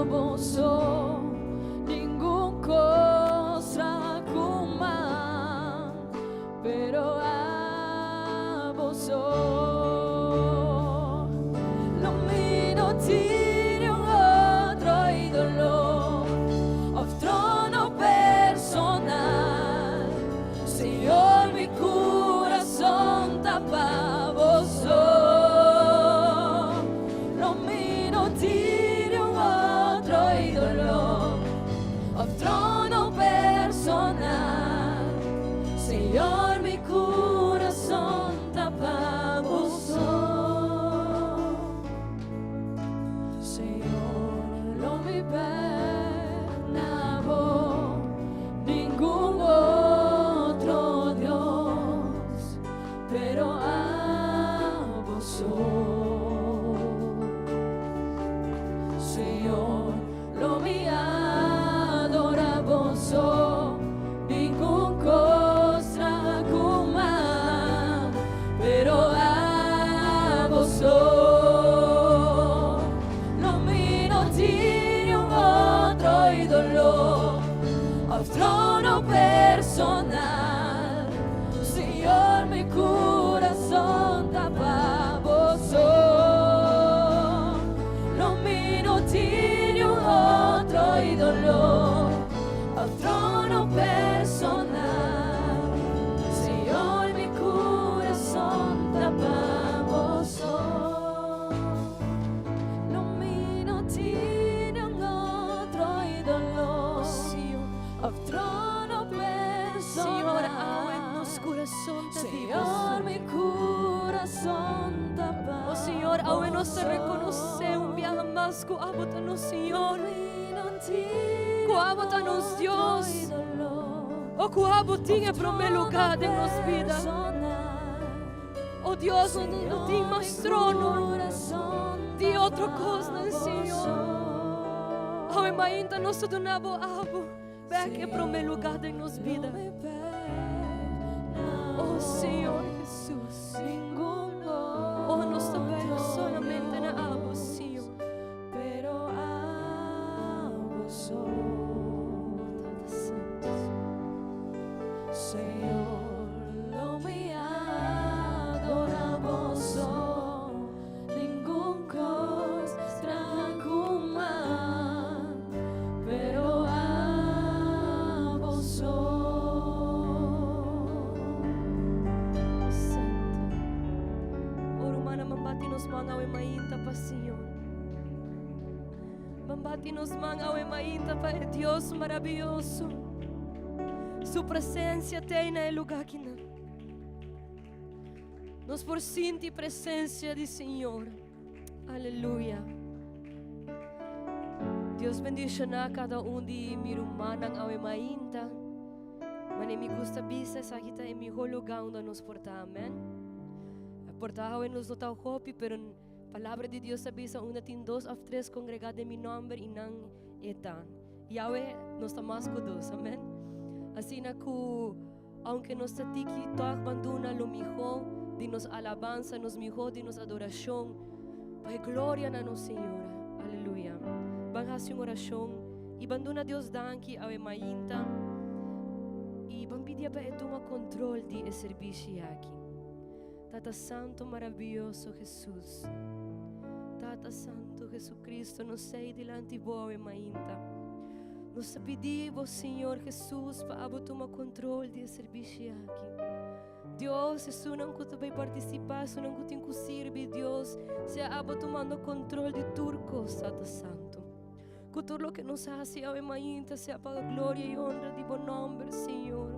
Abo so, ningun kos a kuma, pero abo so. Lo mi no tin un otro ídolo òf trono personal. Señor, mi kurason ta pa bo so. Lo mi no tin un otro ídolo òf trono personal. Señor, mi kurason ta pa bo so. Señor, lo mi bèk na bo, ningun otro Dios, pero abo so. Señor, lo mi adorá bo so, ningun kos traha ku man, pero abo so. Lo mi no tin un otro ídolo òf trono personal. Señor, mi kurason ta pa bo so. Lo mi no tin un otro ídolo òf trono personal. Señor, mi kurason ta pa bo so. Lo mi no tin un otro ídolo òf trono Señor, personal. awe nos kurason ta di bo. Señor, mi kurason ta pa Oh Señor, awe nos bo so. rekonosé un biaha mas ku abo ta nos Señor. Mi no tin Ku abo ta nos otro Dios. ídolo O ku abo tin òf e promé trono lugá den nos bida. personal. Oh Dios, no, no tin Señor, mas mi trono kurason di ta otro pa kosnan, bo Señor. so. Awe mainta nos ta duna bo abo bèk e promé lugá den nos Lo bida. mi bèk na Oh bo, Señor Jesús. ningun Oh, nos ta bèk otro solamente na abo, Dios, Señor. pero abo so. Tata Santu. Señor, lo mi adorá bo so, ningun kos traha ku man, pero abo so. Oh Santu. Oh rumannan, ban bati nos man awe mainta pa Señor. Ban bati nos man awe mainta pa e Dios maravioso. Su presensia t'ei na e lugá akinan. Nos por sinti presensia di Señor. Aleluya. Dios bendishoná kada un di mi rumannan awe mainta. Mane mi gusta bisa esaki ta e mihó lugá unda nos por ta. Amèn. Por ta awe nos no ta hopi, pero palabra di Dios ta bisa unda tin dos òf tres kongregá den mi nòmber i nan e ta. I awe nos ta mas ku dos. Amèn. Asina ku aunke nos ta tiki tòg ban duna lo mihó di nos alabansa, nos mihó di nos adorashon pa e gloria na nos Señor. Aleluya. Ban hasi un orashon i ban duna Dios danki awe mainta i ban pidié pa e tuma kontrol di e servisio aki. Tata Santu maravioso Jesus. Tata Santu Jesucristo, nos ta ei dilanti bo awe mainta. Nos ta pidi bo, Señor Jesus, pa abo tuma kontrol di e servisio aki. Dios, esunnan ku ta bai partisipá, esunnan ku tin ku sirbi, Dios, sea abo tumando kontrol di tur kos, Tata Santu. Ku tur loke nos hasi awe mainta sea pa gloria i honra di bo nòmber, Señor.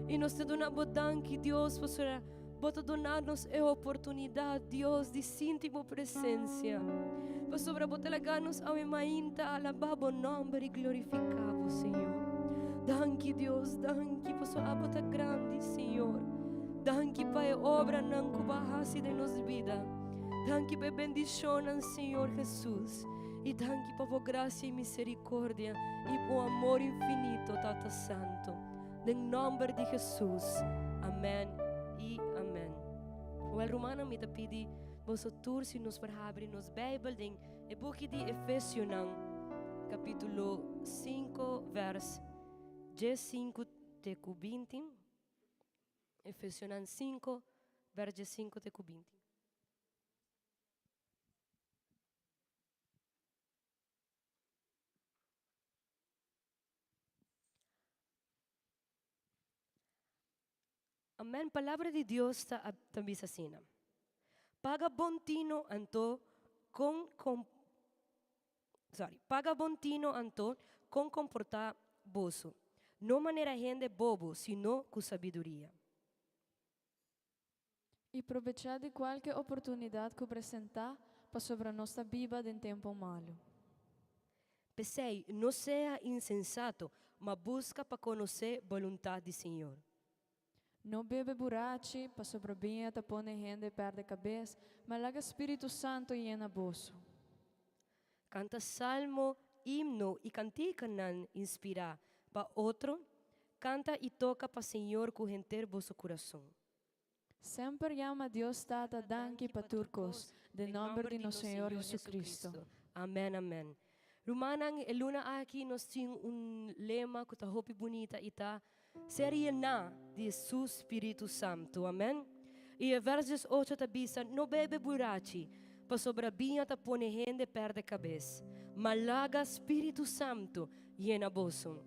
I nos ta duna bo danki, Dios, pasobra bo ta duna nos e oportunidat, Dios, di sinti bo presensia. Pasobra bo ta laga nos awe mainta alabá bo nòmber i glorifiká bo, Señor. Danki, Dios, danki, pasobra abo ta grandi, Señor. Danki pa e obranan ku bo a hasi den nos bida. Danki pa e bendishonnan, Señor Jesus. I danki pa bo grasia i misericordia i bo amor infinito, Tata Santo. Den nomber di Jesus. Amen i amen. Wel, rumannan, mi ta pidi boso tur si nos por habri nos Bijbel den e buki di Efesionan. kapítulo 5 vers 15 te ku 20. Efesionan 5 vers 15 te ku 20. Amen palabra di Dios ta ta bisa asina, Paga bon tino anto kon kon sorry, paga bon tino anto kon komportá boso, no manera hende bobo, sino ku sabiduria. I probechá di kualke oportunidat ku presentá pasobra nos ta biba den tempu malu. P'esei, no sea insensato, ma buska pa konosé boluntat di Señor. No bebe burachi, pasobra biña ta pone hende pèrdè kabes, ma laga spiritu santu yena boso. Kanta salmo, himno i kantikanan inspirá pa otro, kanta i toka pa Señor ku henter boso kurason. Semper yama Dios Tata danki pa tur kos, den nòmber di nos Señor Jesucristo. Amen amen. Rumannan e luna aki nos tin un lema ku ta hopi bunita i ta, Ser yená di su Spiritu Santu. Amen. I e vers 18 ta bisa, No bebe burachi, pasobra biña ta pone hende pèrdè kabes, ma laga Spiritu Santu yena boso.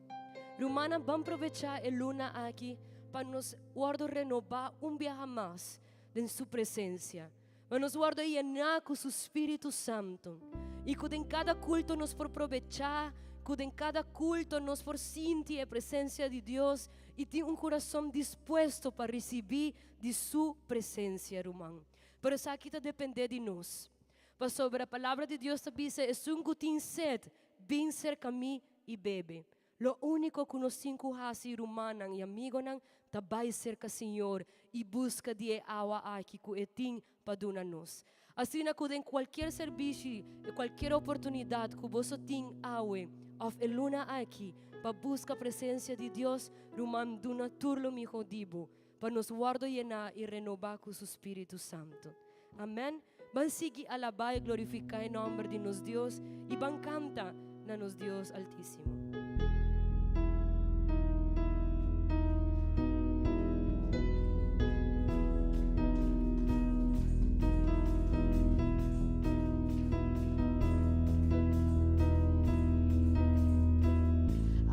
Rumannan ban provechá e luna aki pa nos wòrdu renobá un biaha mas den Su presensia, pa nos wòrdu yená ku Su Spiritu Santu i ku den kada kulto nos por probechá, ku den kada kulto nos por sinti e presensia di Dios i tin un kurason dispuesto pa risibí di Su presensia, ruman. Pero esaki ta dependé di nos, pasobra Palabra di Dios ta bisa, Esun ku tin sed, Bin serka mi i bebe. Lo úniko ku nos tin ku hasi, rumannan i amigonan, ta bai serka Señor i buska di e awa aki ku E tin pa duna nos. Asina ku den kualkier serbishi i kualkier oportunidat ku boso tin awe òf e luna aki pa buska presensia di Dios, ruman, duna tur lo mihó di bo pa nos wòrdu yená i renobá ku Su Spiritu Santu. Amèn. Ban sigui alabá i glorifiká e nòmber di nos Dios i ban kanta na nos Dios Altísimo.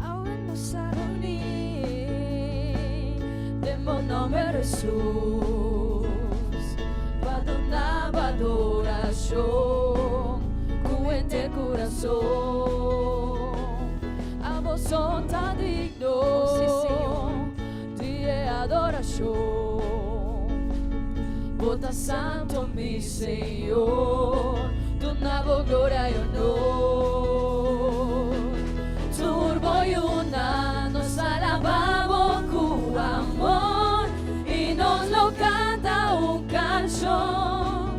Awe nos a reuní den bo nòmber Hesus pa duna bo adorashon ku henter kurason. Abo son ta digno di e adorashon. Bo ta santo mi Señor, duna bo gloria y honor. Tur bo yunan nos alaba bo cu amor y nos lo canta un cancion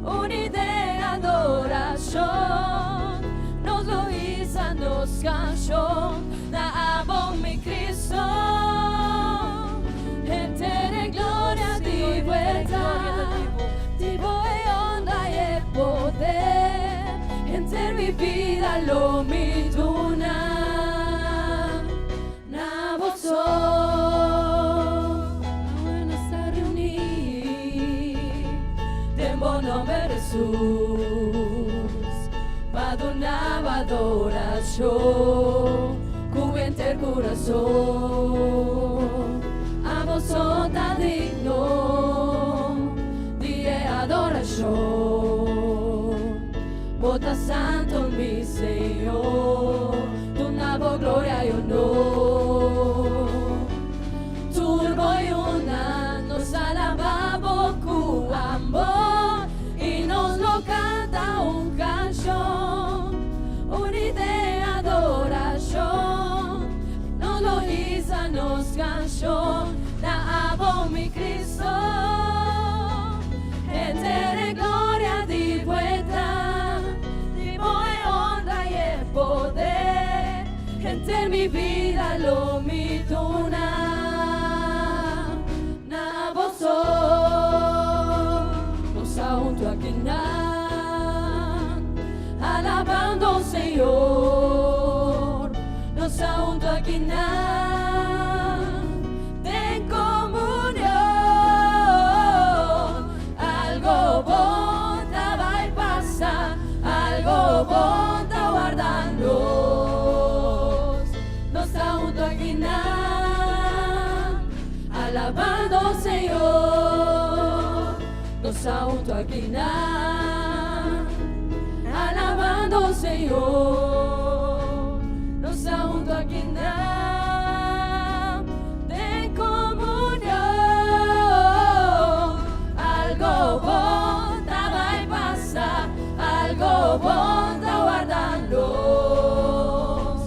uni den adoracion. Nos lo hisa nos cancion na abo mi Cristo. Henter e gloria di vuelta, di bo e honra y e poder. Henter mi vida lo mi duna na bo so. Awe nos ta reuní den bo nomber Hesus pa duna bo adoracion cu henter curason. Abo so ta digno di e adoracion. Bo ta santo mi Señor, duna bo gloria y honor. Tur bo yunan nos alaba bo cu amor y nos lo canta un cancion uni den adoracion. Nos lo hisa nos cancion na abo mi Cristo. Henter e gloria di bueta, di bo e honra y e poder. Henter mi vida lo mi duna na bo so. Nos ta hunto akinan, alabando Señor. aki nan den komunion. Algo bon ta bai pasa, algo bon ta warda nos. Nos ta huntu aki nan, alabando Señor. Nos ta huntu aki nan, alabando Señor. Nos ta huntu aki nan, den komunion. Algo bon ta bai pasa, algo bon ta warda nos.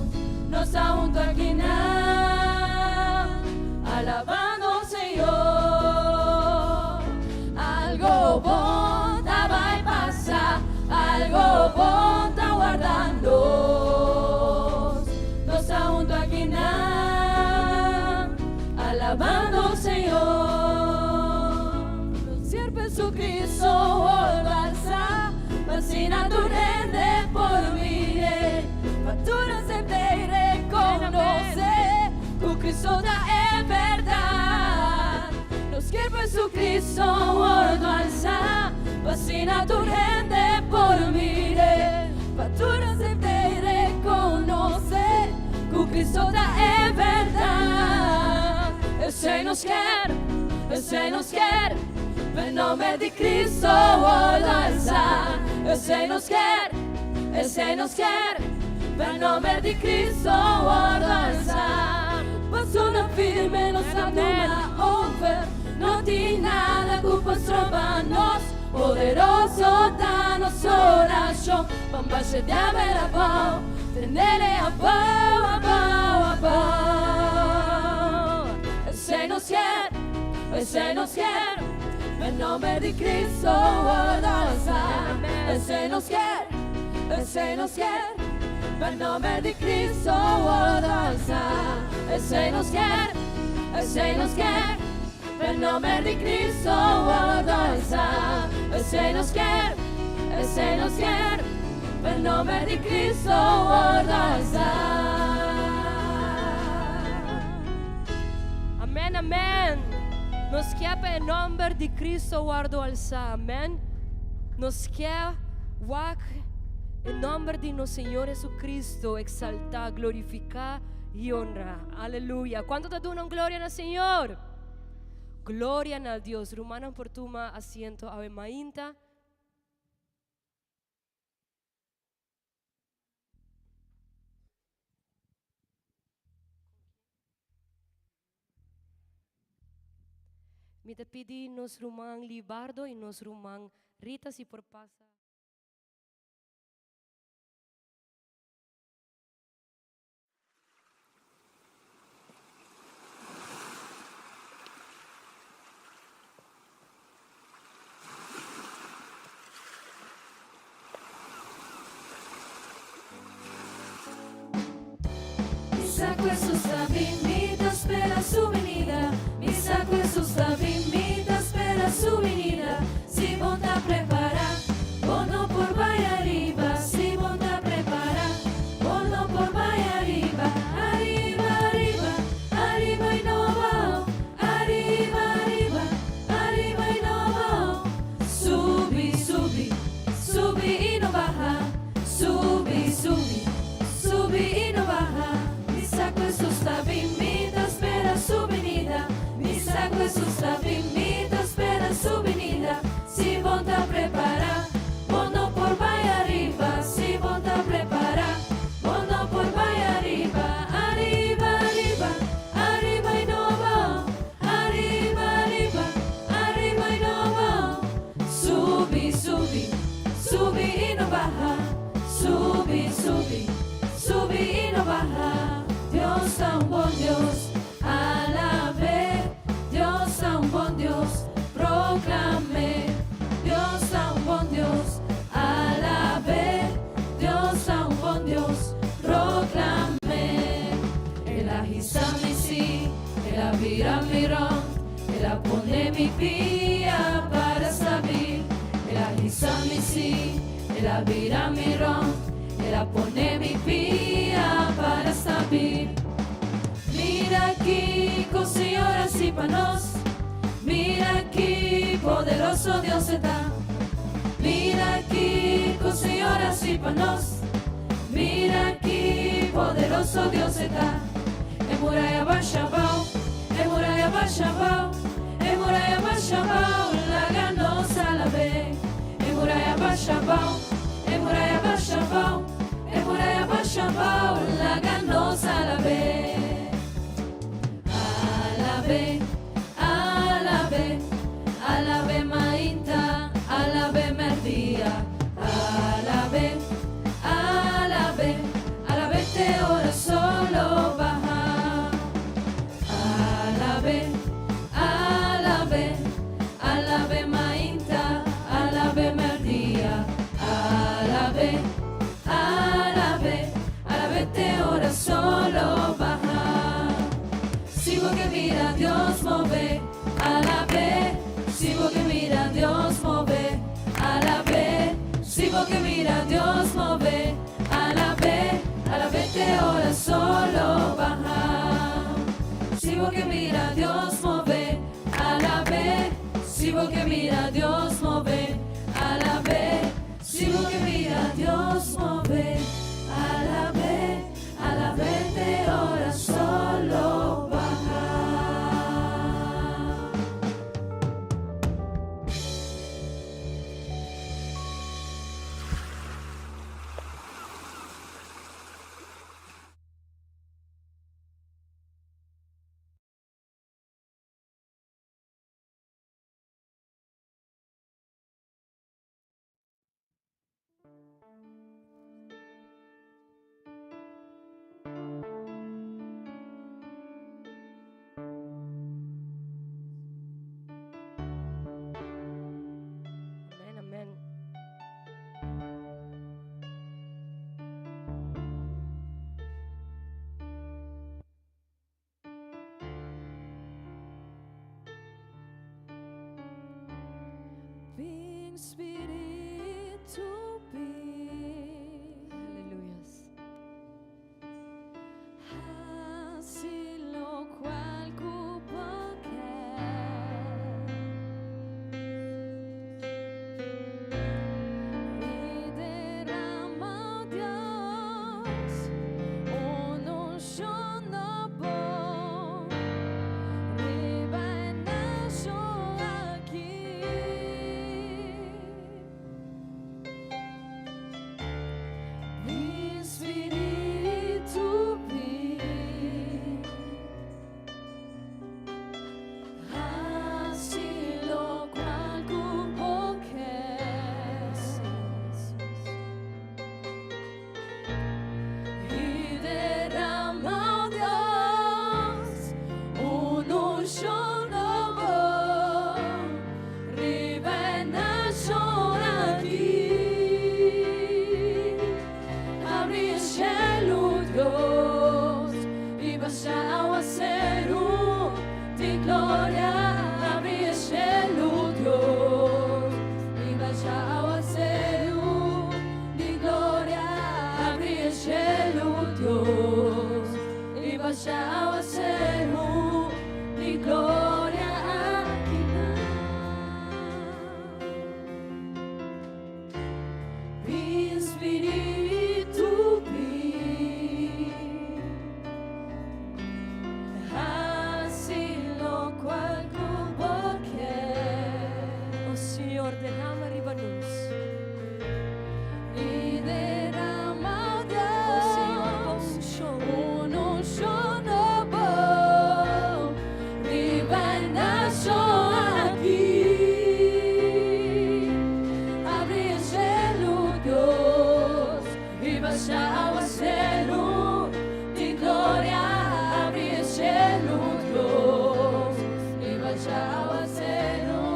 Nos ta huntu aki nan, alabando Señor. Algo bon ta bai pasa, algo bon ta warda nos. Nos ta huntu aki nan, alabando Señor. Siervo Jesucristo wòrdu alsá, pa asina tur hende por mir'é, pa tur asept'é i rekonosé ku Cristo ta e bèrdat. Nos ke pa Jesucristo wòrdu alsá, pa asina tur hende por mir'é, pa tur asept'é i rekonosé ku Cristo ta e bèrdat. Esei nos ke, esei nos ke, den nòmber di Cristo wòrdu alsá. Esei nos ke, esei nos ke, den nòmber di Cristo wòrdu alsá. Pasonan firme nos a tuma over, no tin nada ku por stroba nos. Poderoso ta nos orashon, ban basha diabel abou, tenele abou, abou, abou. Esei nos ke, esei nos ke, den nòmber di Cristo wòrdu alsá. Esei nos ke, esei nos ke, den nòmber di Cristo wòrdu alsá. Esei nos ke, esei nos ke, den nòmber di Cristo wòrdu alsá. Esei nos ke, esei nos ke, den nòmber di Cristo wòrdu alsá. Amèn, amèn. Nos ke pa e nòmber di Cristo wòrdu alsá. Amèn. Nos ke wak e nòmber di nos Señor Jesucristo eksaltá, glorifiká i honrá. Aleluya. Kuantu ta duna un gloria na Señor? Gloria na Dios. Rumannan por tuma asiento awe mainta. Mi ta pidi nos ruman Libardo i nos ruman Rita si por pasa. Mi sa ku Hesus ta bin, mi ta spera su binida. Mi sa ku Hesus ta bin, mi ta spera su binida. Si bo ta prepará, bo no por bai ariba. Si bo ta prepará, bo no por bai ariba. Ariba, ariba, ariba i no abou. Ariba, ariba, ariba i no abou. Subi, subi, subi i no baha. Subi, subi, subi i no baha. Mi sa ku Hesus ta bin, mi ta spera su binida. Mi sa ku Hesus ta bin, mi ta spera su binida. Si bo ta prepará, bo no por bai ariba. Si bo ta prepará, bo no por bai ariba. Ariba, ariba, ariba i no abou. Ariba, ariba, ariba i no abou. Subi, subi, subi i no baha. Subi, subi, subi i no baha. Dios ta un bon Dios, alab'é. Dios ta un bon Dios, proklam'é. Dios ta un bon Dios, alab'é. Dios ta un bon Dios, proklam'é. El a hisa mi sí, el a bira mi rònt, el a pone mi pia para stabil. El a hisa mi sí, el a bira mi rònt, el a pone mi pia para stabil. pa nos. Mira ki poderoso Dios ta. Mira kiko Señor a hasi pa nos. Mira ki poderoso Dios ta. E muraya a basha abou, e muraya a basha abou, e muraya a basha abou, laga nos alab'é. E muraya a basha abou, e muraya a basha abou, e muraya a basha abou, laga nos alab'é. Alab'é, alab'é, alab'é mainta, alab'é merdia, alab'é, alab'é, alab'é te ora solo baha. Alab'é, alab'é, alab'é mainta, alab'é merdia, alab'é, alab'é, alab'é te ora solo baha. Si bo ke mira Dios move, alab'é. Si bo ke mira Dios move, alab'é. Si bo ke mira Dios move, alab'é. Alab'é te ora solo baha. Si bo ke mira Dios move, alab'é. Si bo ke mira Dios move, alab'é. Si bo ke mira Dios move, alab'é. Alab'é te ora solo baha. Amen, amen. Bin Spiritu bin. Aleluyas. Hasi lokual ku bo ke. I derama Dios un unshon nobo riba e nashon aki. Bin Spiritu bin. Hasi lokual ku bo ke. I derama Dios un unshon nobo riba e nashon aki. Habri e shelu Dios i basha awaseru di gloria. Habri e shelu Dios i basha awaseru di gloria. Habri e shelu Dios i basha awaseru di gloria aki nan. Bin Spiritu bin. Hasi lokual ku bo ke. O Señor, derama riba nos. I derama O Señor, Dios bo unshon. Un unshon nobo riba e nashon aki. Habri e shelu Dios i basha awaseru di gloria. Habri e shelu Dios i basha awaseru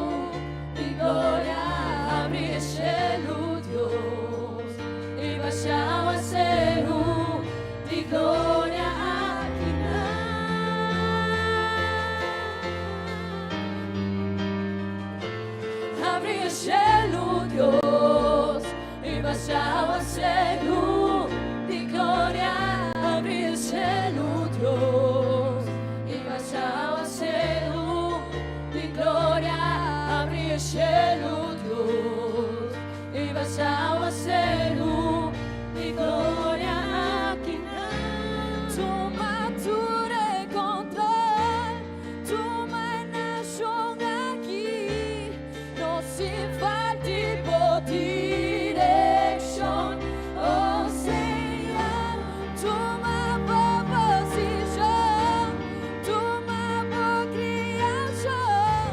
di gloria. Habri e shelu Dios i basha awaseru di gloria aki nan. Habri e shelu Dios i basha awaseru di gloria. shelu, Dios, i basha awaseru di gloria aki nan. Tuma tur e control, tuma e nashon aki, no sin falta bo direkshon. Oh Señor, tuma bo posishon, tuma bo kreashon,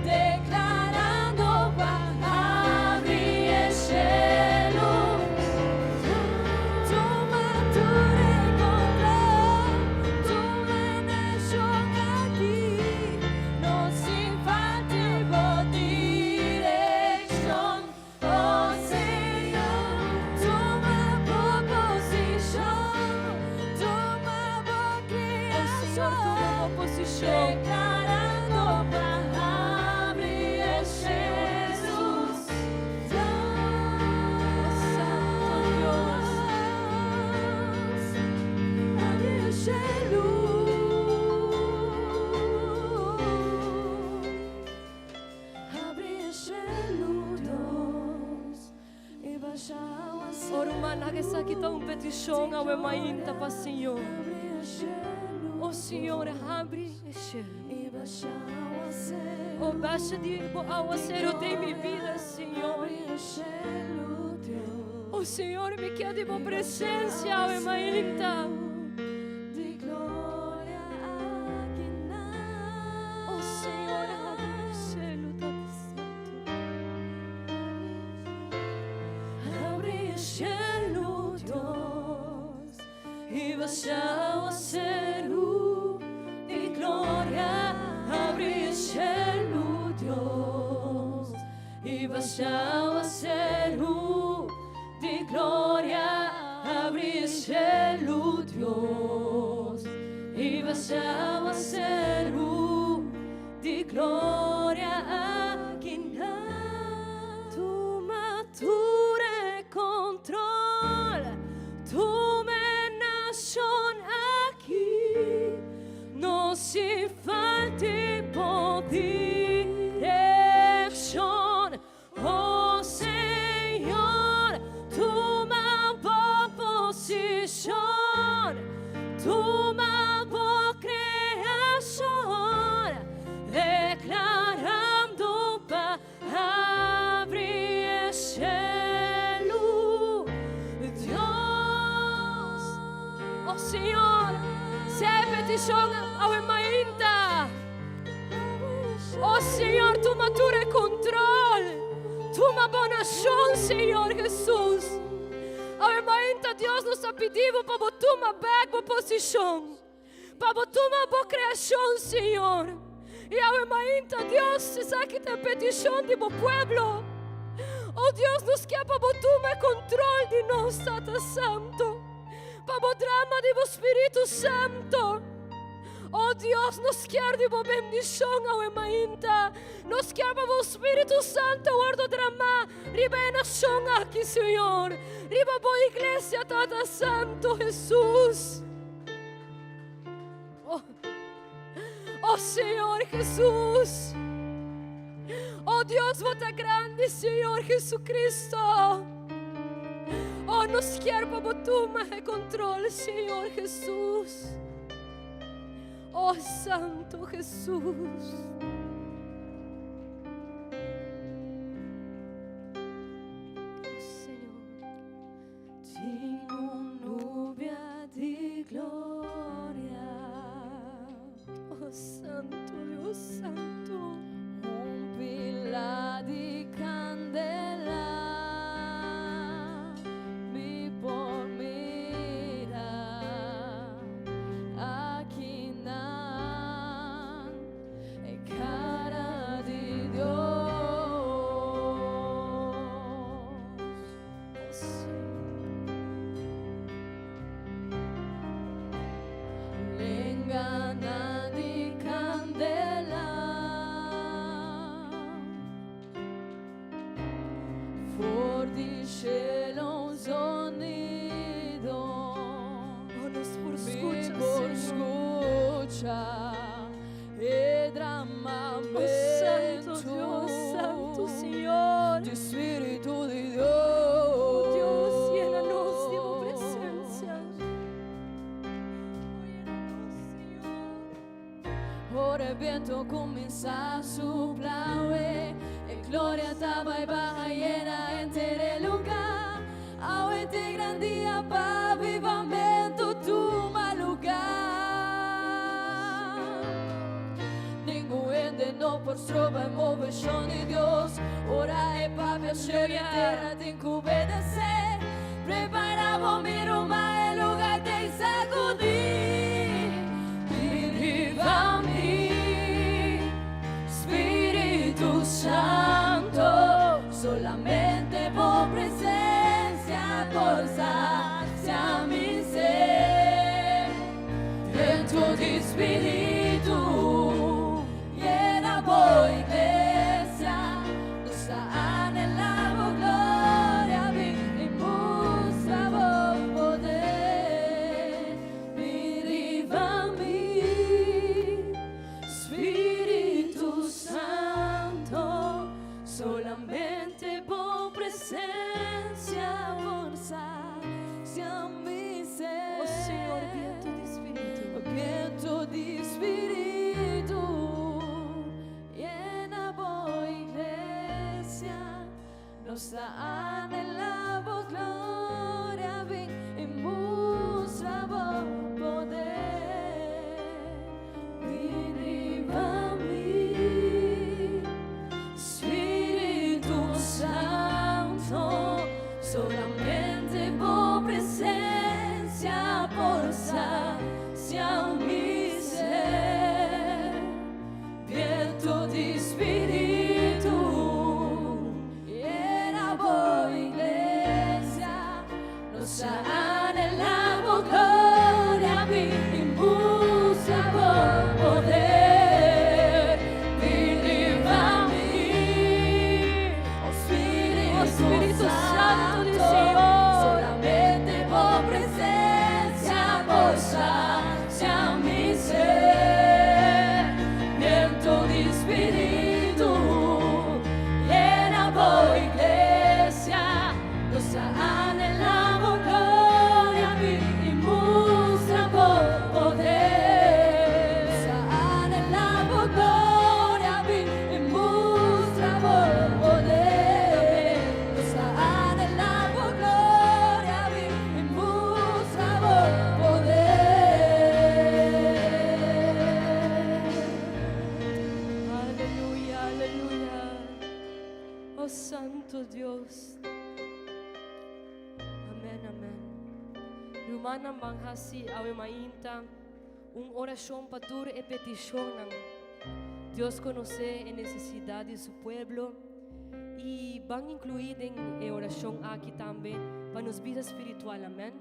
deklarando pa habri e shelu. Tuma tur e control, tuma e nashon aki, no sin falta bo direkshon. Oh Señor, tuma bo posishon, tuma bo Oh Señor, tuma bo posishon. Deklarando pa habri e shelu. Oh Santo Dios. Habri e shelu. Habri e shelu, Dios, i basha Oh ruman, laga esaki ta un petishon awe mainta pa Señor. Habri e shelu. Oh Señor, habri e shelu. I basha awaseru. Oh, basha di bo awaseru den mi bida, Señor. Habri e shelu, Dios. Oh Señor, mi ke di bo presensia awe mainta. Di gloria aki nan. Oh Señor, habri e shelu, Tata Santu. Habri e shelu, Dios, i basha awaseru di gloria. Habri e shelu, Dios, i basha awaseru di gloria. Habri e shelu, Dios, i basha awaseru di gloria aki nan. Tuma tur e control, tuma e nashon aki, no sin falta bo direkshon. Oh Señor, tuma bo posishon, tuma bo kreashon, deklarando pa habri e shelu. Dios, oh Señor, sea e petishon awe mainta. Oh Señor, tuma tur e control. Tuma bo nashon, Señor Jesus. Awe mainta, Dios, nos ta pidiendo pa tuma back bo posishon. Pa tuma bo kreashon, Señor. I awe mainta, Dios, esaki ta e petishon di bo pueblo. Oh Dios, nos ke pa tuma control di nos, Tata Santu. Pa drama di bo Spiritu Santu. Oh Dios, nos ke di bo bendishon awe mainta. Nos ke pa bo Spiritu Santu wòrdu dramá. Riba e nashon aki, Señor. Riba bo iglesia, Tata Santu Jesus. Oh, oh Señor Jesus. Oh Dios, bo ta grandi, Señor Jesucristo. Oh, nos ke pa bo tuma e control, Señor Jesus. Oh Santu Jesus. Oh Señor. Tin un nubia di gloria. Oh Santu Dios Santu. Un pila di kandela mi por mira aki nan e kara di Dios. Oh Señor. Lenganan di kandela For di shelu zonido. Oh, nos por Mi skucha, por Señor. skucha e Oh Santu Dios, Santu. Ora e biento kuminsá supla awe, e gloria ta bai baha yena henter e lugá. Awe ta e gran dia pa avivamentu tuma lugá. Ningun hende no por stroba e moveshon di Dios. Ora e papia shelu i tera tin ku obedesé. Prepara bo mi ruman e lugar ta sacudí. Bin riba mi, Spiritu Santo, solamente bo presencia por sacia mi sed. Viento di Spiritu, llena bo iglesia, nos ta anhela bo gloria, bin i mustra bo poder. Bin riba mi, Spiritu Santo, solamente bo presencia por sacia mi sed. Oh Señor, viento di Spiritu. Viento di Spiritu, llena bo iglesia, nos ta anhela bo gloria, bin i mustra bo poder. Bin riba mi, Spiritu Santo, solamente bo presencia por sacia mi sed. Viento di Spiritu, llena bo iglesia, nos ta anhela bo gloria, bin i mustra bo poder. Bin riba mi, oh Spiritu, Oh, Spiritu Santo di Señor. Solamente bo presencia por sacia mi sed. Viento di Spiritu, llena bo iglesia, nos ta anhela bo gloria, bin i mustra bo poder. Nos ta anhela bo gloria, bin i mustra bo poder. Nos ta anhela bo gloria, bin i mustra bo poder. Aleluya, aleluya. Oh Santo Dios. Amèn, amèn. Rumannan ban hasi awe mainta un orashon pa tur e petishonnan. Dios konosé e nesesidat di su pueblo i ban inkluí den e orashon aki tambe pa nos bida spiritual. Amèn.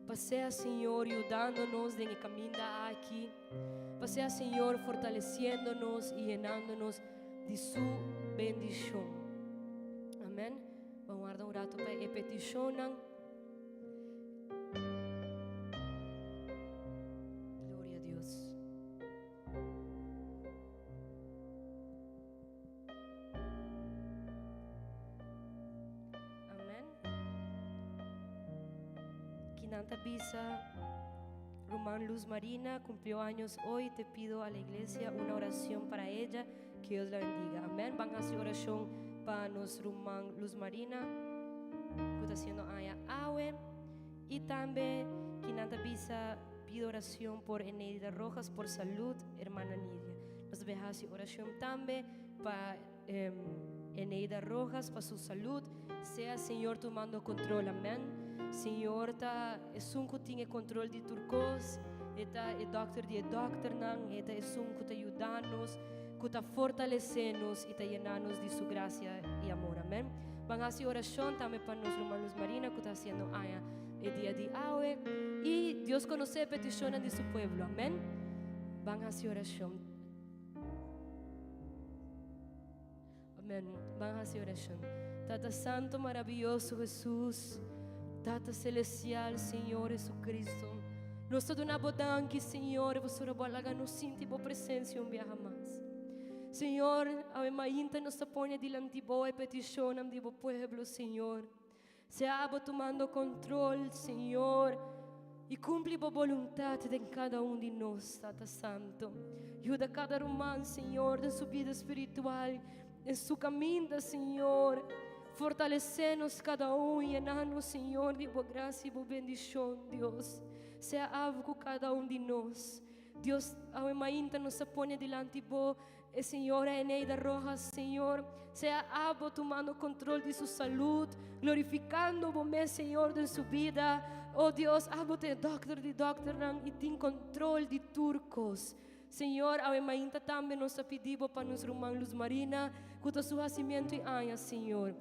Pa sea Señor yudando nos den e kaminda aki. Pa sea Señor fortalesiendo nos i yenando nos di su bendishon. Amèn. Ban warda un ratu pa e petishonnan. Gloria a Dios. Amèn. Kinan ta bisa Ruman Luz Marina cumplió años hoy. Te pido a la iglesia una oración para ella. Que Dios la bendiga. Amèn. Ban hasi orashon pa nos ruman Luz Marina, ku ta hasiendo aña awe. I tambe kinan ta bisa pido orashon por Eneida Rojas por salud, hermana Nidia. Nos ta hasi orashon tambe pa Eneida Rojas pa su salud. Sea Señor tomando control. Amèn. Señor ta esun ku tin e control di tur kos. E ta e dòkter di e dòkternan. E ta esun ku ta yuda nos, ku ta fortalesé nos i ta yena nos di su grasia i amor. Amèn. Ban hasi orashon tambe pa nos ruman Luz Marina ku ta hasiendo aña e dia di awe. I Dios konosé e petishonnan di su pueblo. Amèn. Ban hasi orashon. Amèn. Ban hasi orashon. Tata Santo, maravioso Hesus, Tata Celestial, Señor Jesucristo, nos ta duna bo danki, Señor, pasobra bo a laga nos sinti bo presensia un biaha mas. Señor, awe mainta nos ta pone dilanti bo e petishonnan di bo pueblo, Señor. Sea abo tumando control, Señor. I kumpli bo boluntat den kada un di nos, Tata Santo. Yuda kada ruman, Señor, den su bida spiritual, den su kaminda, Señor. Fortalesé nos kada un, yena nos, Señor, di bo grasia i bo bendishon, Dios. Sea abo ku kada un di nos. Dios, awe mainta nos ta pone dilanti bo e señora Eneida Rojas, Señor. Sea abo tumando control di su salud, glorificando bo mes, Señor, den su bida. Oh Dios, abo ta e dokter di dokternan y tin control di tur cos. Señor, awe mainta tambe nos ta pidi bo pa nos ruman Luz Marina, cu ta su hacimiento y aña, Señor.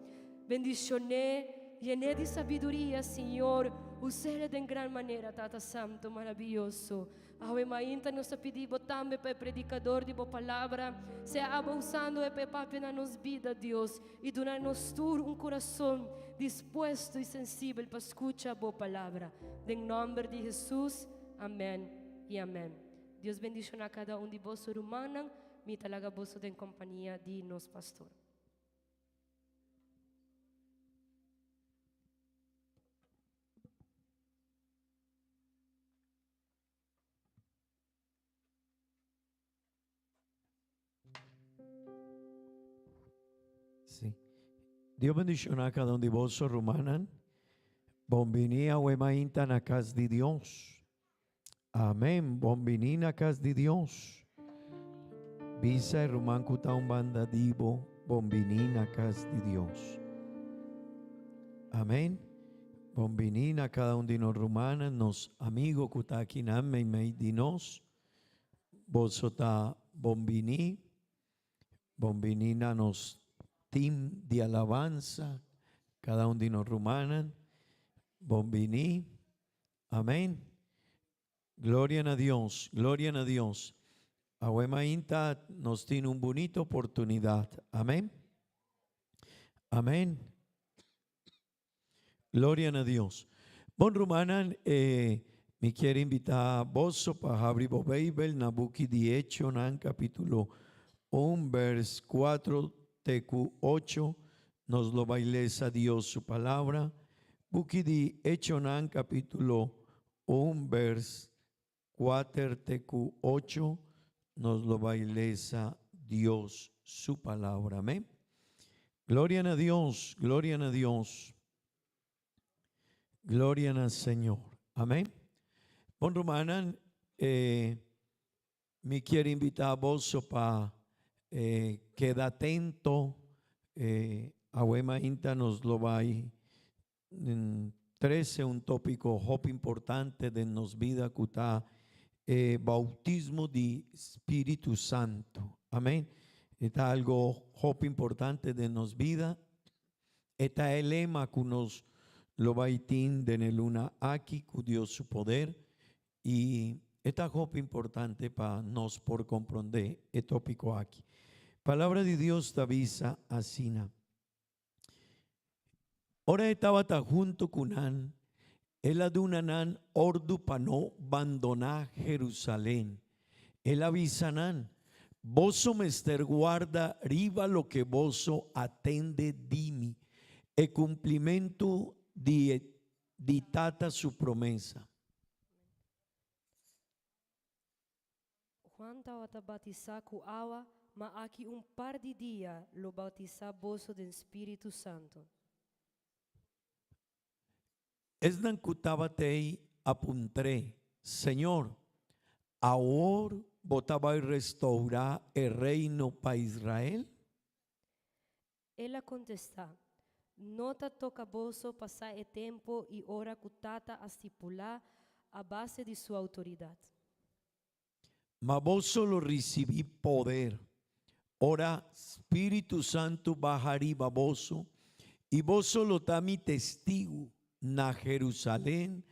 Bendicion'é, yen'é di sabiduria, Señor. Us'é den gran manera, Tata Santo maraviyoso. Awe mainta nos ta pidi bo tambe pa e predicador di bo palabra sea abo usando e pa e papia na nos bida, Dios, y duna nos tur un curason dispuesto y sensibel pa scucha bo palabra. Den nomber di Jesus, amen y amen. Dios bendiciona cada un di boso rumannan. Mi ta laga boso den compania di nos pastor. Sí. Dios bendiciona cada un di boso, rumannan. Bon bini awe mainta na cas di Dios. Amén. Bon bini na cas di Dios. Bisa e ruman ku ta un banda di bo, bon bini na cas di Dios. Amén. Bon bini na cada un di nos rumannan, nos amigo ku ta akinan meimei di nos. Boso ta bon bini. Bon bini na nos team di alabansa, cada un di nos rumannan. Bon bini. Amén. Gloria na Dios, gloria na Dios. Awe mainta nos tin un bunita oportunidad. Amén. Amén. Gloria na Dios. Bon rumannan, eh, mi kier invita boso pa habri bo Bijbel na buki di Hechonan capítulo 1 vers 4 te cu 8. Nos lo bai lesa Dios su palabra. Buki di Hechonan capítulo 1 vers 4 te cu 8. Nos lo bai lesa Dios su palabra. Amén. Gloria na Dios, gloria na Dios. Gloria na Señor. Amén. Bon rumannan, eh, mi kier invita boso pa eh, keda atento. Eh, awe mainta nos lo bai trece un tópico hopi importante den nos bida cu ta e bautismo di Spiritu Santo. Amén. E ta algo hopi importante den nos bida. E ta e lema cu nos lo bai tin den e luna aki cu Dios su poder y e ta hopi importante pa nos por compronde e tópico aki. Palabra di Dios ta bisa asina. Ora e tabata hunto cu nan, el a duna nan ordu pa no bandoná Jerusalén. El a bisa nan, Boso mester guarda riba loke boso a tende di mi, e cumplimentu di e di Tata su promesa. Juan tabata batisá ku awa, ma aki un par di dia lo bautisá boso den Spiritu Santu. Esnan ku tabat'ei a puntr'é, Señor, awor bo ta bai restourá e reino pa Israel? El a kontestá, No ta toka boso pa sa e tempu i ora ku Tata a stipulá a base di su outoridat. Ma boso lo risibí poder ora Spiritu Santu baha riba boso, i boso lo ta mi testigu na Jerusalén,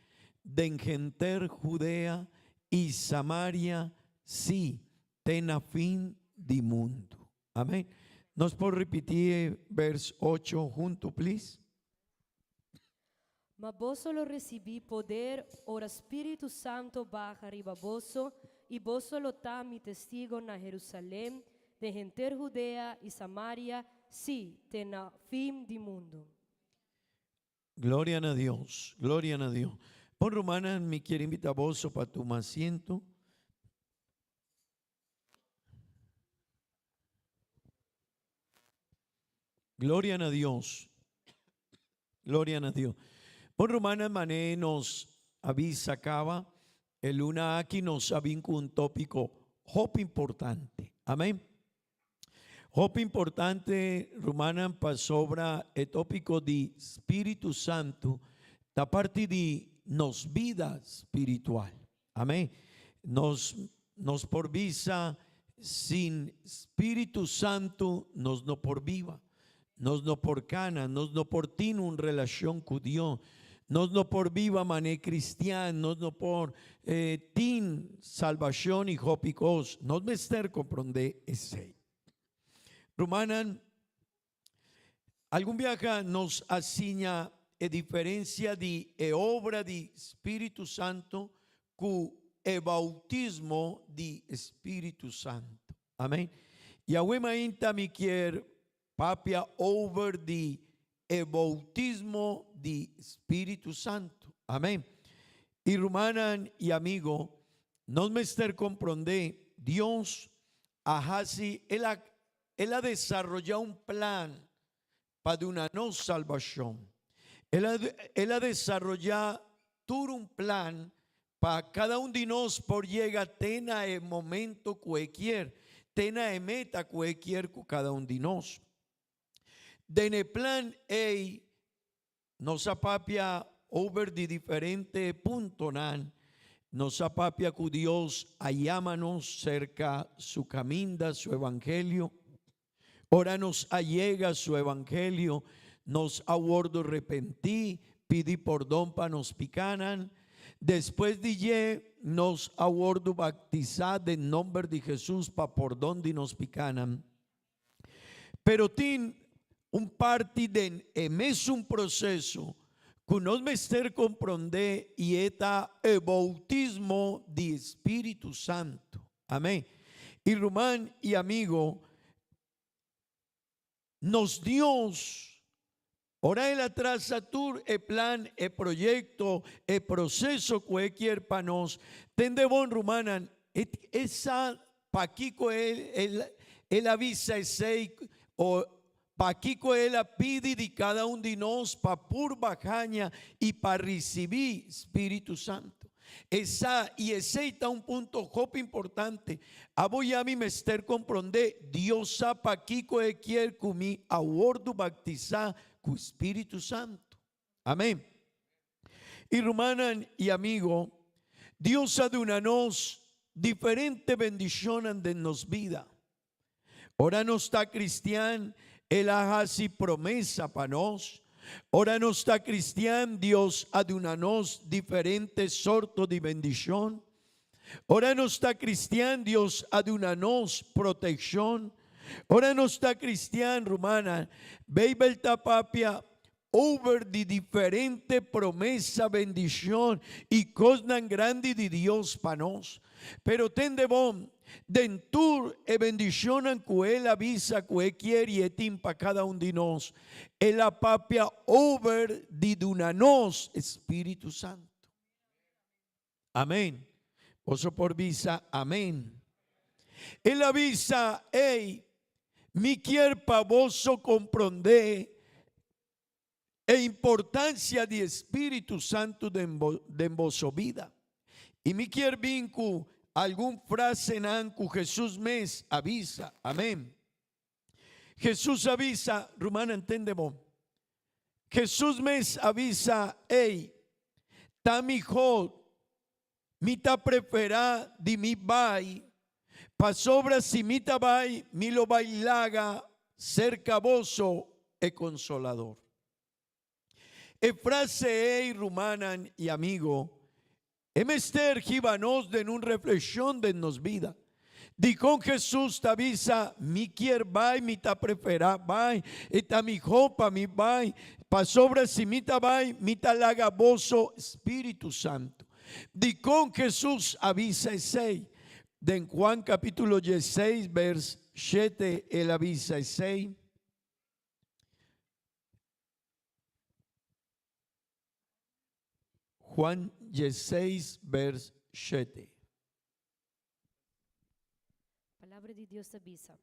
den henter Judea i Samaria, sí, te na fin di mundu. Amén. Nos por ripití e vers ocho huntu, please? Ma boso lo risibí poder ora Spiritu Santo baha riba boso, i boso lo ta mi testigo na Jerusalem, den henter Judea i Samaria, sí, te na fin di mundu. Gloria na Dios, gloria na Dios. Bon rumannan, mi kier invita boso pa tuma asiento. Gloria na Dios. Gloria na Dios. Bon rumannan, mane nos avisa caba, e luna aki nos a bin cu un topico hopi importante. Amen. Hopi importante, rumannan, pasobra e tópiko di Spiritu Santu ta parti di nos bida spiritual. Amén. Nos, nos por bisa, sin Spiritu Santu nos no por biba, nos no por kana, nos no por tin un relashon ku Dios, nos no por biba manera kristian, nos no por eh, tin salbashon i hopi kos. Nos mester komprondé esei. Rumannan, algun biaha nos a siña e diferensia di e obra di Spiritu Santu ku e boutismo di Spiritu Santu. Amen. I awe mainta mi kier papia over di e boutismo di Spiritu Santu. Amen. I rumannan i amigo, nos mester komprondé Dios a hasi, el a, el a desaroyá un plan pa duna nos salbashon. El a, el a desaroyá tur un plan pa kada un di nos por yega te na e momento ku e kier, te na e meta ku e kier ku kada un di nos. Den e plan ei nos a papia over di diferente puntonan. Nos a papia ku Dios a yama nos serka su kaminda, su evangelio. Ora nos a yega su evangelio, nos a wordo repentí, pidi pordon pa nos pikanan. Despues di dje, nos a wordo baktisa den nomber di Jesus pa pordon di nos pikanan. Pero tin un parti den e mesun proseso ku nos mester komprondé i e ta e boutismo di Spiritu Santu. Amén. I ruman i amigo, nos Dios, ora El a trasa tur e plan, e proyekto, e proseso ku E kier pa nos, tende bon rumannan, E sa pakiko El a bisa esei o pakiko El a pidi di kada un di nos pa purba haña i pa risibí Spiritu Santu. E sa, i esei ta un punto hopi importante. Abo i ami mester komprondé, Dios sa pakiko E kier ku mi a wòrdu baktisá ku Spiritu Santu. Amén. I rumannan i amigo, Dios a duna nos diferente bendishonnan den nos bida. Ora nos ta kristian, El a hasi promesa pa nos. Ora nos ta kristian, Dios a duna nos diferente sorto di bendishon. Ora nos ta kristian, Dios a duna nos protekshon. Ora nos ta kristian, rumannan, Beibel ta papia over di diferente promesa, bendishon i kosnan grandi di Dios pa nos. Pero tende bon, den tur e bendishonnan ku El a bisa ku E kier i E tin pa kada un di nos, El a papia over di duna nos Spiritu Santu. Amén. Boso por bisa amén. El a bisa, Ey, mi kier pa boso comprende e importancia di Spiritu Santu den, den boso bida. Y mi kier bin cu algun frasenan cu Jesus mes a bisa. Amén. Jesus a bisa, ruman entende bon. Jesus mes a bisa, Ey, ta mihó, mi ta preferá di mi bai, pasobra si mi ta bai, mi lo bai laga serka boso e Konsolador. E frase ei, rumannan i amigo, e mester hiba nos den un reflekshon den nos bida. Dikon Hesus ta bisa, Mi kier bai, mi ta preferá bai, e ta mihó pa mi bai, pasobra si mi ta bai, mi ta laga boso Spiritu Santu. Dikon Hesus a bisa esei? Den Juan kapítulo diesseis, bers shete, el a bisa esei. Juan 16 vers 7. Palabra di Dios ta bisa,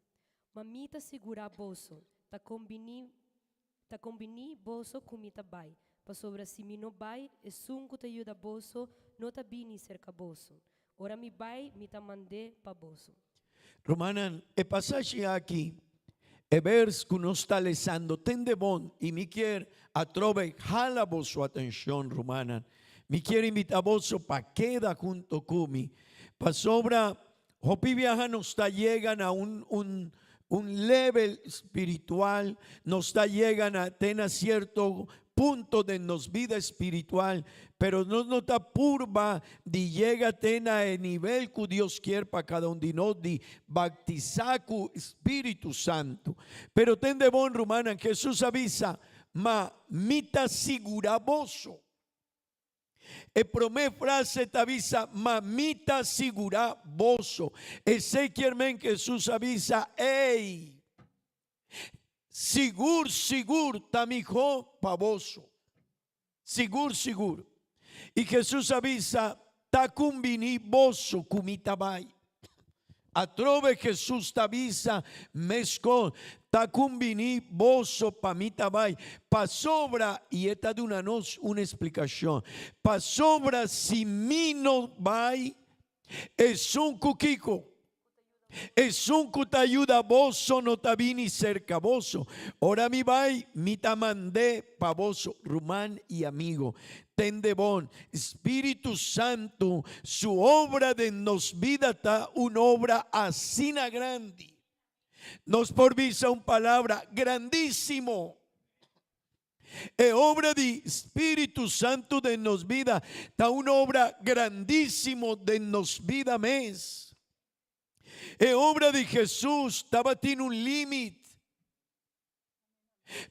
Ma mi ta sigurá boso, ta kombiní ta kombiní boso ku mi ta bai, pasobra si mi no bai, esun ku ta yuda boso no ta bini serka boso. Ora mi bai, mi ta mand'é pa boso. Rumannan, e pasashi aki, e bers ku nos ta lesando, tende bon i mi kier atrobe hala boso atenshon, rumannan. Mi kier invitá boso pa keda hunto ku mi, pasobra hopi biaha nos ta yega na un un un level spiritual, nos ta yega na te na sierto punto den nos bida espiritual, pero nos no ta purba di yega te na e nivel ku Dios kier pa kada un di nos di bautisa ku Spiritu Santu. Pero tende bon, rumannan, Jesus a bisa, Ma mi ta sigura boso. E promé frase ta bisa, Ma mi ta sigura boso. Esei kier men Jesus a bisa, Ey! Sigur, sigur ta mihó pa boso. Sigur, sigur. I Hesus a bisa, Ta kumbiní boso ku mi ta bai. Atrobe Hesus ta bisa meskos, Ta kumbiní boso pa mi ta bai, pasobra, i e ta duna nos un esplikashon, pasobra si mi no bai, Esun ku kiko? Esun ku ta yuda boso no ta bini serka boso. Ora mi bai, mi ta mand'é pa boso, ruman i amigo. Tende bon, Spiritu Santu su obra den nos bida ta un obra asina grandi. Nos por bisa un palabra, grandísimo. E obra di Spiritu Santu den nos bida ta un obra grandísimo den nos bida mes. E obra di Jesus tabatin un limit.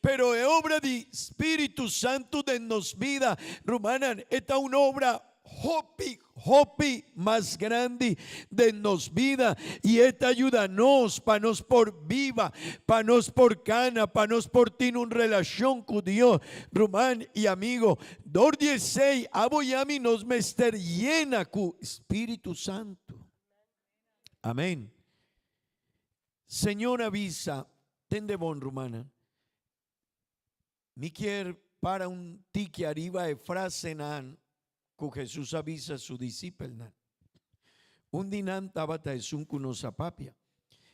Pero e obra di Spiritu Santu den nos bida, rumannan, e ta un obra hopi, hopi mas grandi den nos bida i e ta yuda nos pa nos por biba, pa nos por kana, pa nos por tin un relashon ku Dios. Ruman i amigo, dor di esei abo i ami nos mester yena ku Spiritu Santu. Amen. Señor a bisa, Tende bon, rumannan. Mi kier para un tiki ariba e frasenan ku Hesus a bisa su disipelnan. Un di nan tabata esun ku nos a papia.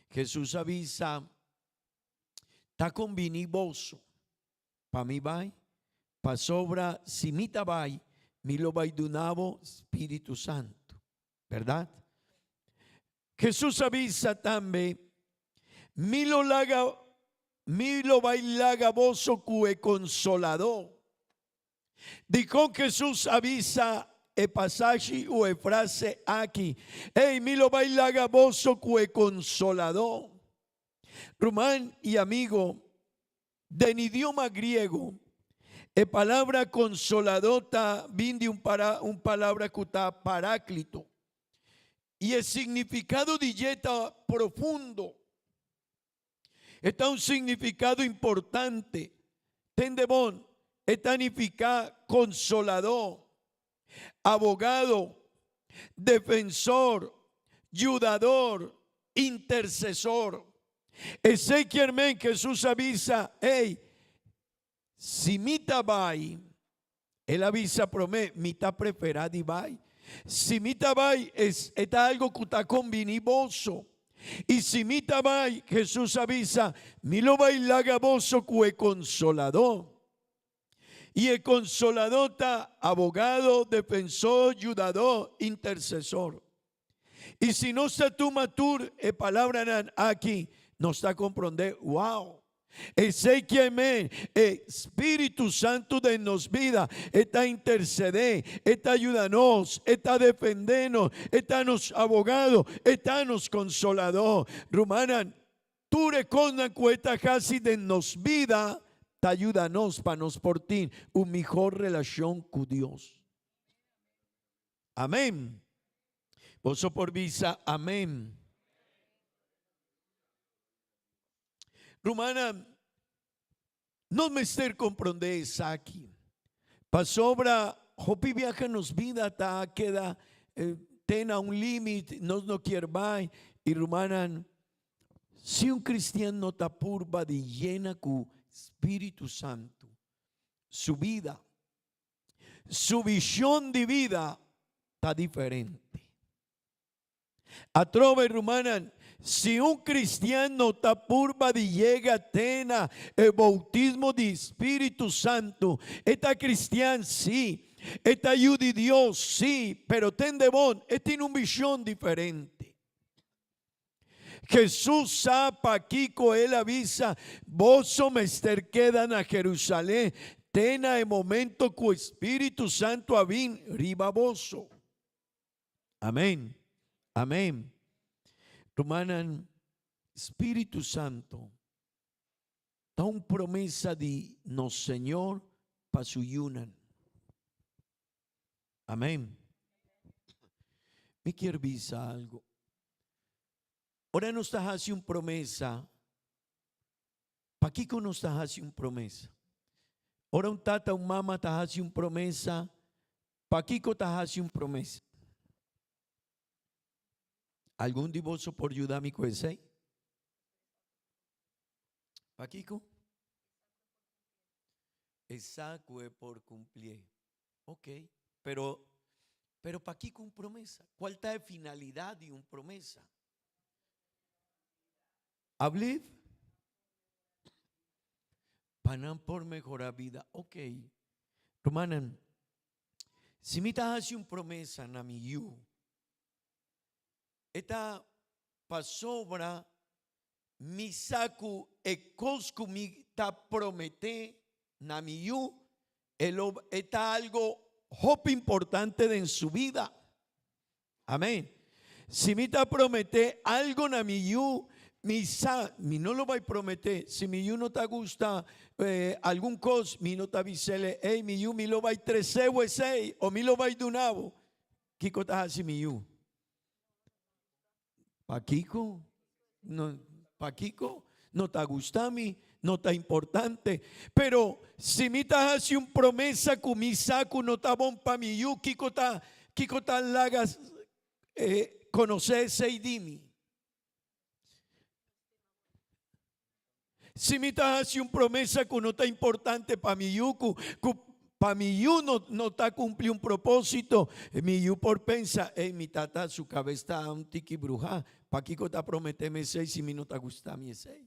Hesus a bisa, Ta kombiní boso pa mi bai, pasobra si mi ta bai, mi lo bai duna bo Spiritu Santu. Bèrdat? Hesus a bisa tambe, Mi lo laga, mi lo bai laga boso ku e Konsoladó. Dikon Hesus a bisa e pasashi u e frase aki, Ei, mi lo bai laga boso ku e Konsoladó? Ruman i amigo, den idioma griego, e palabra konsoladó ta bin di un un palabra ku ta paráklito. I e signifikado di dje ta profundo. E ta un signifikado importante. Tende bon, e ta nifiká konsoladó, abogado, defensor, yudador, intersesor. Esei kier men Hesus a bisa, Ey, si mi ta bai, El a bisa promé, Mi ta preferá di bai. Si mi ta bai, es, e ta algo ku ta kombiní boso. I si mi ta bai, Hesus a bisa, mi lo bai laga boso ku e Konsoladó. I e Konsoladó ta abogado, defensor, yudadó, intersesor. I si nos ta tuma tur e palabranan aki, nos ta komprondé, wow! Esei kier men e Spiritu Santu den nos bida, e ta intersedé, e ta yuda nos, e ta defendé nos, e ta nos abogado, e ta nos konsoladó. Rumannan, tur e kosnan ku e ta hasi den nos bida ta yuda nos pa nos por tin un mihor relashon ku Dios. Amén. Boso por bisa amén. Rumannan, nos mester comprende esaki. Pasobra Hopi biaha nos bida ta keda te na un limit, nos no kier bai. Y rumannan, si un cristian no ta purba di yena cu Spiritu Santo su bida, su vision di bida ta diferente. Atrobe, rumannan, si un cristian no ta purba di yega te na e bautismo di Spiritu Santo, e ta cristian, sí, e ta yu di Dios, sí, pero tende bon, e tin un vision diferente. Jesus sa pakico el a bisa, Boso mester keda na Jerusalén te na e momento cu e Spiritu Santo a bin riba boso. Amén. Amén. Rumannan, Spiritu Santo ta un promesa di nos Señor pa su yunan. Amén. Mi kier bisa algo. Ora nos ta haci un promesa, Pakiko nos ta hasi un promesa? Ora un tata un mama ta hasi un promesa, pakiko ta hasi un promesa? Algun di boso por yuda mi ku esei? Pakiko? E sa ku e por kumplié. Ok, pero, pero pakiko un promesa? Kual ta e finalidat di un promesa? Abliv? Pa nan por mehorá bida. Ok. Rumannan, si mi ta hasi un promesa na mi yu, e ta pasobra mi sa ku e kos ku mi ta prometé na mi yu, e lo e ta algo hopi importante den su bida. Amén. Si mi ta prometé algo na mi yu, mi sa, mi no lo bai prometé. Si mi yu no ta gusta eh, algun kos, mi no ta bisele, hey, mi yu, mi lo bai tresé esei, o mi lo bai duna bo. Kiko ta hasi mi yu? Pakiko? No, pakiko? No ta gusta mi, no ta importante. Pero si mi ta hasi un promesa ku mi sa ku no ta bon pa mi yu, kiko ta, kiko ta laga eh, konosé esei di mi? Si mi ta hasi un promesa ku no ta importante pa mi yu, ku, ku pa mi yu no, no ta kumpli un propósito, mi yu por pensa, ey, mi tata su kabes ta un tiki bruhá, pakiko ta prometé mi esei si mi no ta gusta mi esei?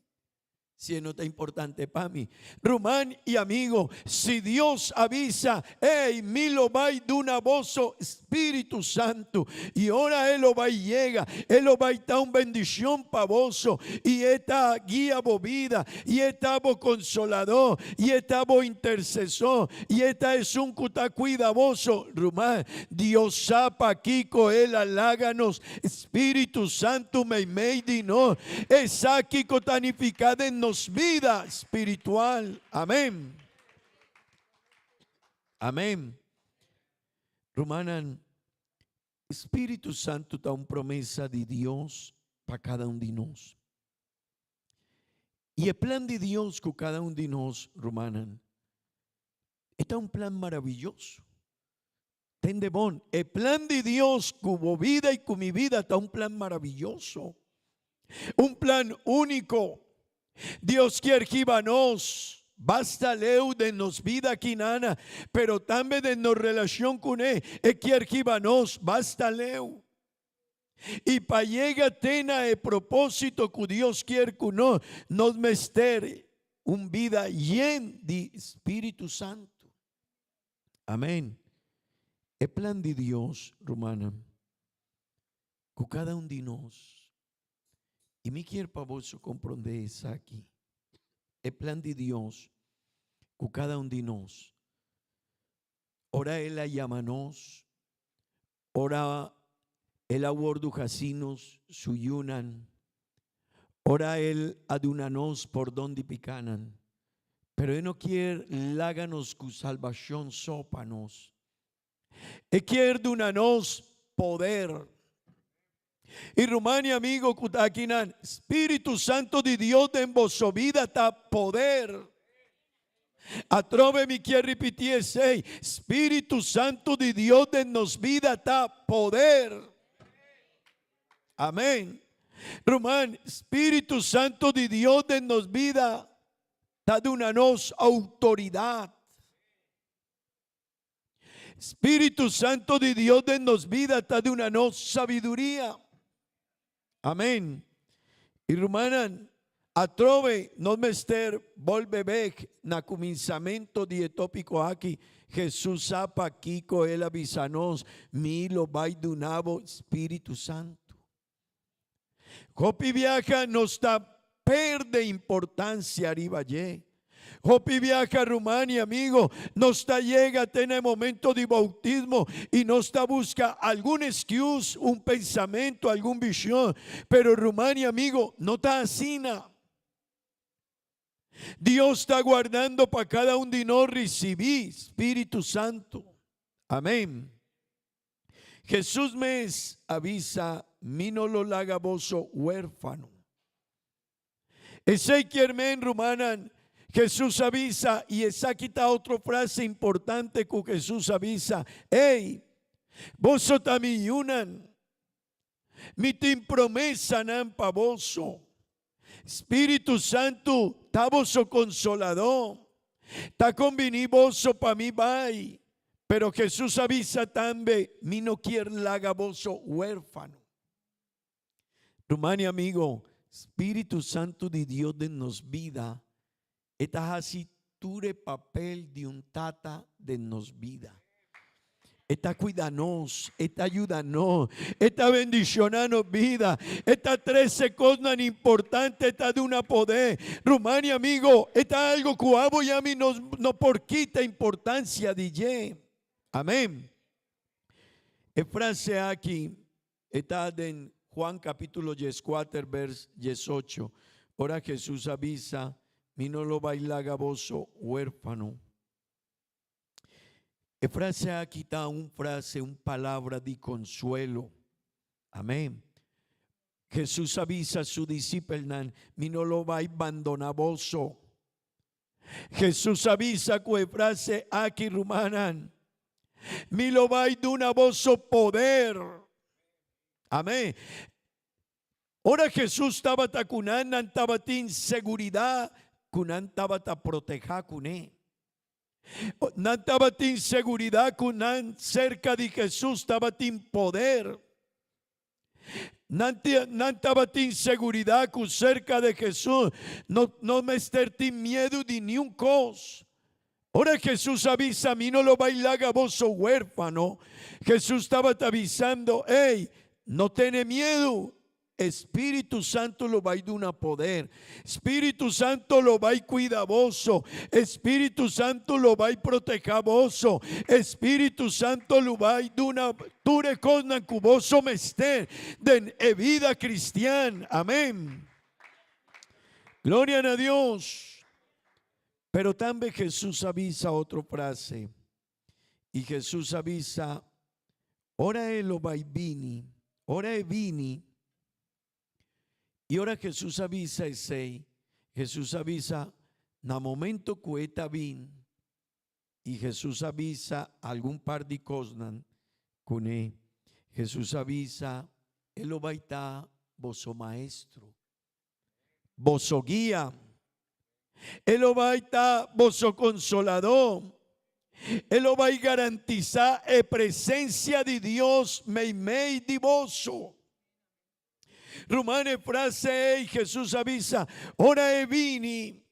Si e no ta importante pa mi. Ruman i amigo, si Dios a bisa, Ey, mi lo bai duna boso Spiritu Santu, i ora e lo bai yega, e lo bai ta un bendicion pa boso, i e ta guia bo bida, i e ta bo consoladó, i e ta bo intersesor, i e ta esun cu ta cuida boso. Ruman, Dios sa pakico el a laga nos Spiritu Santu meimei di nos. E sa kico ta nifica den nos bida spiritual. Amen. Amen. Rumannan, Spiritu Santu ta un promesa di Dios pa cada un di nos. Y e plan di Dios cu cada un di nos, rumannan, e ta un plan maravilloso. Tende bon, e plan di Dios cu bo vida y cu mi vida ta un plan maravilloso. Un plan único. Dios kier hiba nos basta leu den nos vida aki nana, pero tambe den nos relacion cune, e kier hiba nos basta leu. Y pa yega te na e propósito cu Dios kier cu nos, nos mester un vida yen di Spiritu Santo. Amén. E plan di Dios, rumannan, cu cada un di nos, y mi kier pa boso comprende esaki, e plan di Dios cu cada un di nos, ora El a yama nos, ora El a wordu haci nos su yunan, ora El a duna nos pordon di picanan, pero E no kier laga nos cu salbacion so pa nos. E kier duna nos poder. Y ruman y amigo cu ta akinan, Spiritu Santo di Dios den boso bida ta poder. Atrobe mi kier ripití esei, Spiritu Santu di Dios den nos bida ta poder. Amén. Ruman, Spiritu Santu di Dios den nos bida ta duna nos outoridat. Spiritu Santu di Dios den nos bida ta duna nos sabiduria. Amén. Y rumannan, atrobe nos mester bolbe bek na cuminsamento di e topico aki, Jesus sa pakico el a bisa nos, Mi lo bay duna bo Spiritu Santu. Hopi biaha nos ta perde importancia riba dje. Hopi biaha ruman y amigo, nos ta yega te na e momento di bautismo y nos ta busca algun excuse, un pensamento, algun vision, pero ruman y amigo, no ta asina. Dios ta guardando pa cada un di nos ricibi Spiritu Santo. Amen. Jesus mes a bisa, Mi no lo laga boso huerfano. Esei kier men, rumannan, Jesus a bisa, i esaki ta otro frase importante ku Jesus a bisa, Ey, boso ta mi yunan. Mi tin promesanan pa boso. Spiritu Santu ta boso konsoladó. Ta kombiní boso pa mi bai. Pero Jesus a bisa tambe, Mi no kier laga boso huérfano. Ruman i amigo, Spiritu Santu di Dios den nos bida, e ta hasi tur e papel di un tata den nos bida. E ta cuida nos, e ta yuda nos, e ta bendiciona nos bida, e ta trece cosnan importante, e ta duna poder. Ruman i amigo, e ta algo cu abo i ami nos no por kita importancia di dje. Amen. E frase aki E ta den Juan capítulo dieskuater vers diesocho, ora Jesus a bisa, Mi no lo bai laga boso huérfano. E frase aki ta un frase, un palabra di consuelo. Amén. Jesus a bisa su disipelnan, Mi no lo bai bandona boso. Jesus a bisa ku e frase aki, Rumannan, mi lo bai duna boso poder. Amén. Ora Jesus tabata ku nan, nan tabatin seguridat ku nan tabata protehá kuné. Nan tabatin seguridat ku nan serka di Jesus tabatin poder. Nan, nan tabatin seguridad cu cerca de Jesús no, no mester tin miedu di niun cos. Ora Jesús a bisa, mi no lo bai laga boso huérfano, Jesús tabata bisando, ey, no tene miedu, Espíritu Santo lo bai duna poder. Spiritu Santo lo bai cuida boso. Spiritu Santo lo bai proteha boso. Spiritu Santo lo bai duna tur e cosnan cu boso mester den e vida cristian. Amen. Gloria na Dios. Pero tambe Jesus a bisa otro frase. Y Jesus a bisa, Ora e lo bai bini, ora e bini, I ora Hesus a bisa esei, Hesus a bisa, Na momento ku e ta bin, i Hesus a bisa algun par di kosnan kuné. Hesus a bisa, E lo bai ta boso maestro, boso guia. E lo bai ta boso konsoladó. E lo bai garantisá e presensia di Dios meimei di boso. Ruman e frase ei Hesus a bisa, ora e bini.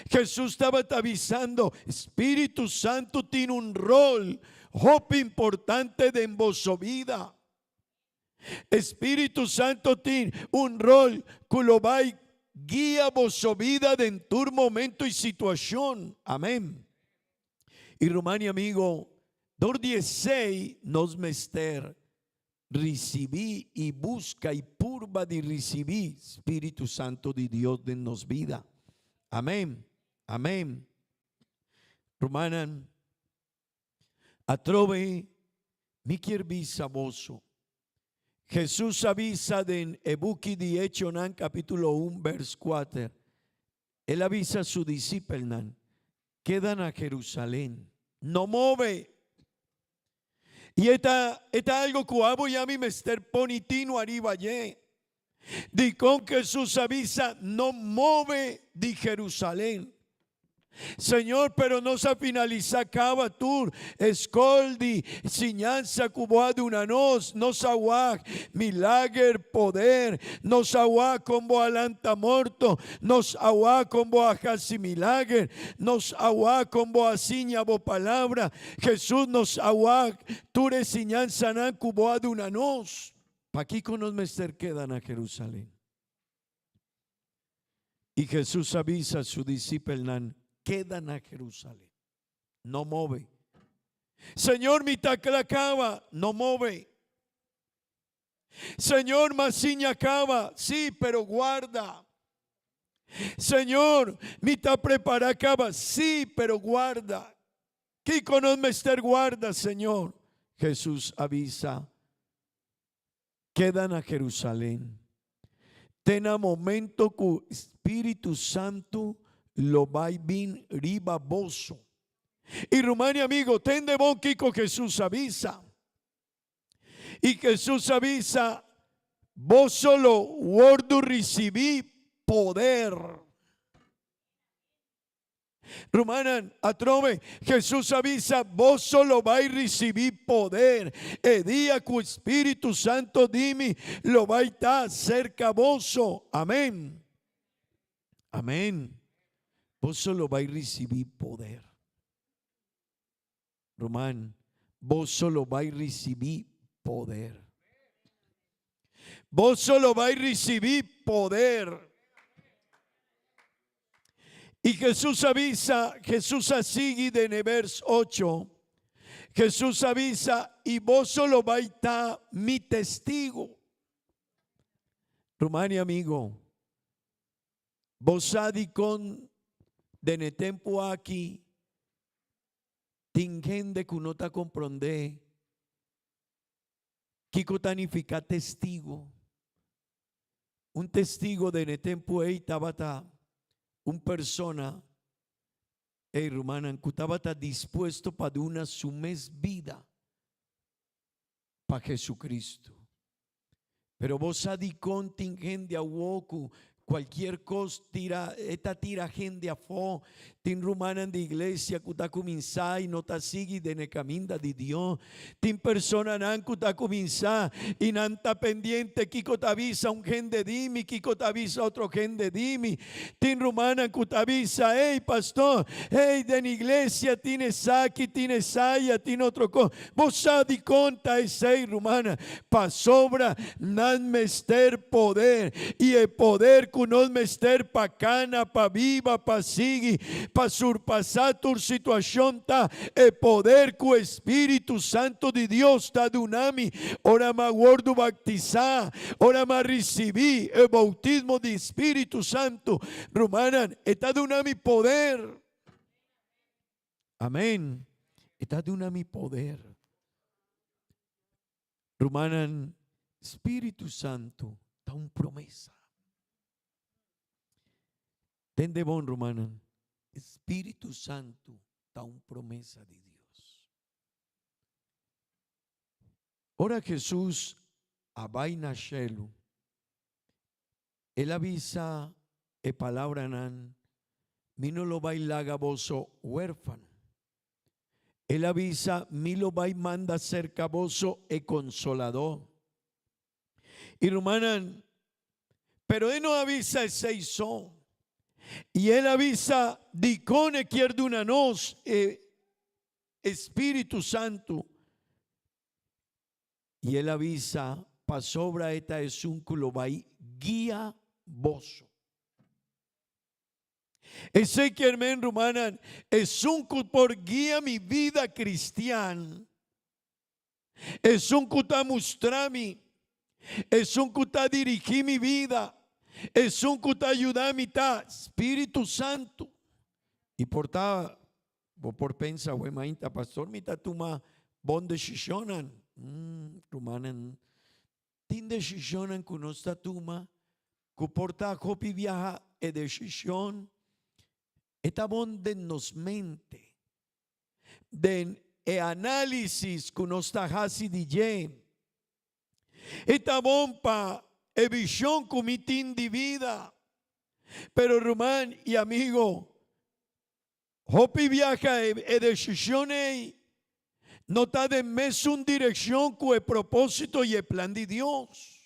Hesus tabata bisando, Spiritu Santu tin un rol hopi importante den boso bida. Spiritu Santu tin un rol ku lo bai guia boso bida den tur momento i situashon. Amen. I ruman i amigo, dor di esei nos mester Risibí i buska i purba di risibí Spiritu Santu di Dios den nos bida. Amén. Amén. Rumannan, atrobe mi kier bisa boso, Jesus a bisa den e buki di Hechonan capítulo un vers kuater, El a bisa su disipelnan. Keda na Jerusalén. No move. I e ta, e ta algo ku abo i ami mester pone tinu ariba dje. Dikon Hesus a bisa, No move di Jerusalén? Señor, pero nos a finalisá kaba tur eskol di siñansa ku bo a duna nos. Nos a wak milager, poder, nos a wak kon bo a lanta morto, nos a wak kon bo a hasi milager, nos a wak kon bo a siña bo palabra. Hesus, nos a wak tur e siñansanan ku bo a duna nos. Pakiko nos mester keda na Jerusalén? I Hesus a bisa su disipelnan, Keda na Jerusalén. No move. Señor, mi ta kla kaba. No move. Señor, m'a siña kaba. Sí, pero guarda. Señor, mi ta prepará kaba. Sí, pero guarda. Kiko nos mester guarda, Señor? Hesus a bisa, Keda na Jerusalén te na momento ku Spiritu Santu lo bai bin riba boso. I ruman i amigo, tende bon kiko Hesus a bisa. I Hesus a bisa, Boso lo wordu risibí poder. Rumannan, atrobe, Hesus a bisa, Boso lo bai risibí poder e dia ku Spiritu Santo di mi lo bai ta serka boso. Amén. Amén. Boso lo bai risibí poder. Ruman, boso lo bai risibí poder. Boso lo bai risibí poder. I Jesús a bisa, Jesús a sigui den e vers ocho, Jesús a bisa, I boso lo bai ta mi testigo. Ruman i amigo, bo sa dikon den e tempu aki Tin hende ku no ta komprondé kiko ta nifiká testigo. Un testigo den e tempu ei tabata un persona, ei rumannan, ku tabata dispuesto pa duna su mes bida pa Jesucristo. Pero bo sa dikon tin hende awo ku kualkier kos tira, e ta tira hende afó. Tin rumannan di iglesia ku ta kuminsá i no ta sigui den e kaminda di Dios. Tin personanan ku ta kuminsá i nan ta pendiente kiko ta bisa un hende di mi, kiko ta bisa otro hende di mi. Tin rumannan ku ta bisa, Ey, pastor, ey, den iglesia tin esaki, tin esaya, tin otro kos. Bo sa dikon ta esei, rumannan? Pasobra nan mester poder, i e poder ku nos mester pa kana, pa biba, pa sigui, pa surpasá tur situashon ta e poder ku e Spiritu Santu di Dios ta duna mi ora m'a wòrdu baktisá, ora m'a risibí e boutismo di Spiritu Santu. Rumannan, e ta duna mi poder. Amén. E ta duna mi poder. Rumannan, Spiritu Santu ta un promesa. Tende bon, rumannan, Spiritu Santu ta un promesa di Dios. Ora Jesus a bai na shelu, El a bisa e palabranan, Mi no lo bai laga boso huérfano. El a bisa, Mi lo bai manda serka boso e Konsoladó. I rumannan, pero e no a bisa esei so. I el a bisa, Dikon e kier duna nos e Spiritu Santu? I el a bisa, Pasobra e ta esun ku lo bai guia boso. Esei kier men, rumannan, esun ku por guia mi bida kristian, esun ku ta mustra mi, esun ku ta dirigí mi bida, esun ku ta yuda mi ta Spiritu Santu. I por ta Bo por pensa, Wè mainta, pastor, mi ta tuma bon desishonnan. Mm, rumannan, tin desishonnan ku nos ta tuma ku por ta hopi biaha e desishon. E ta bon den nos mente, den e análisis ku nos ta hasi di dje. E ta bon pa e vishon ku mi tin di bida. Pero ruman i amigo, hopi biaha e desishon ei no ta den mesun direkshon ku e propósito i e plan di Dios.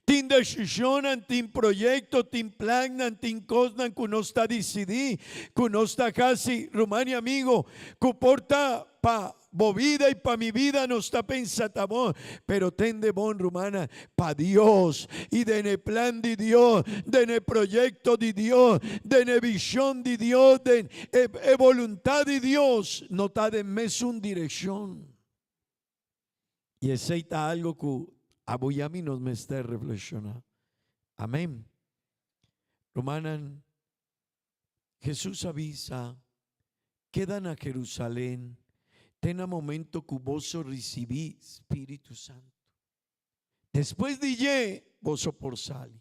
Tin desishonnan, tin proyekto, tin plannan, tin kosnan ku nos ta disidí, ku nos ta hasi. Ruman i amigo, ku por ta pa bo bida i pa mi bida nos ta pensa ta bon, pero tende bon, rumannan, pa Dios i den e plan di Dios, den e proyekto di Dios, den e vishon di Dios, den e boluntat di Dios, no ta den mesun direkshon. I esei ta algo ku abo i ami nos mester reflekshoná. Amèn. Rumannan, Hesus a bisa, Keda na Jerusalén te na momento ku boso risibí Spiritu Santu. Despues di dje, boso por sali.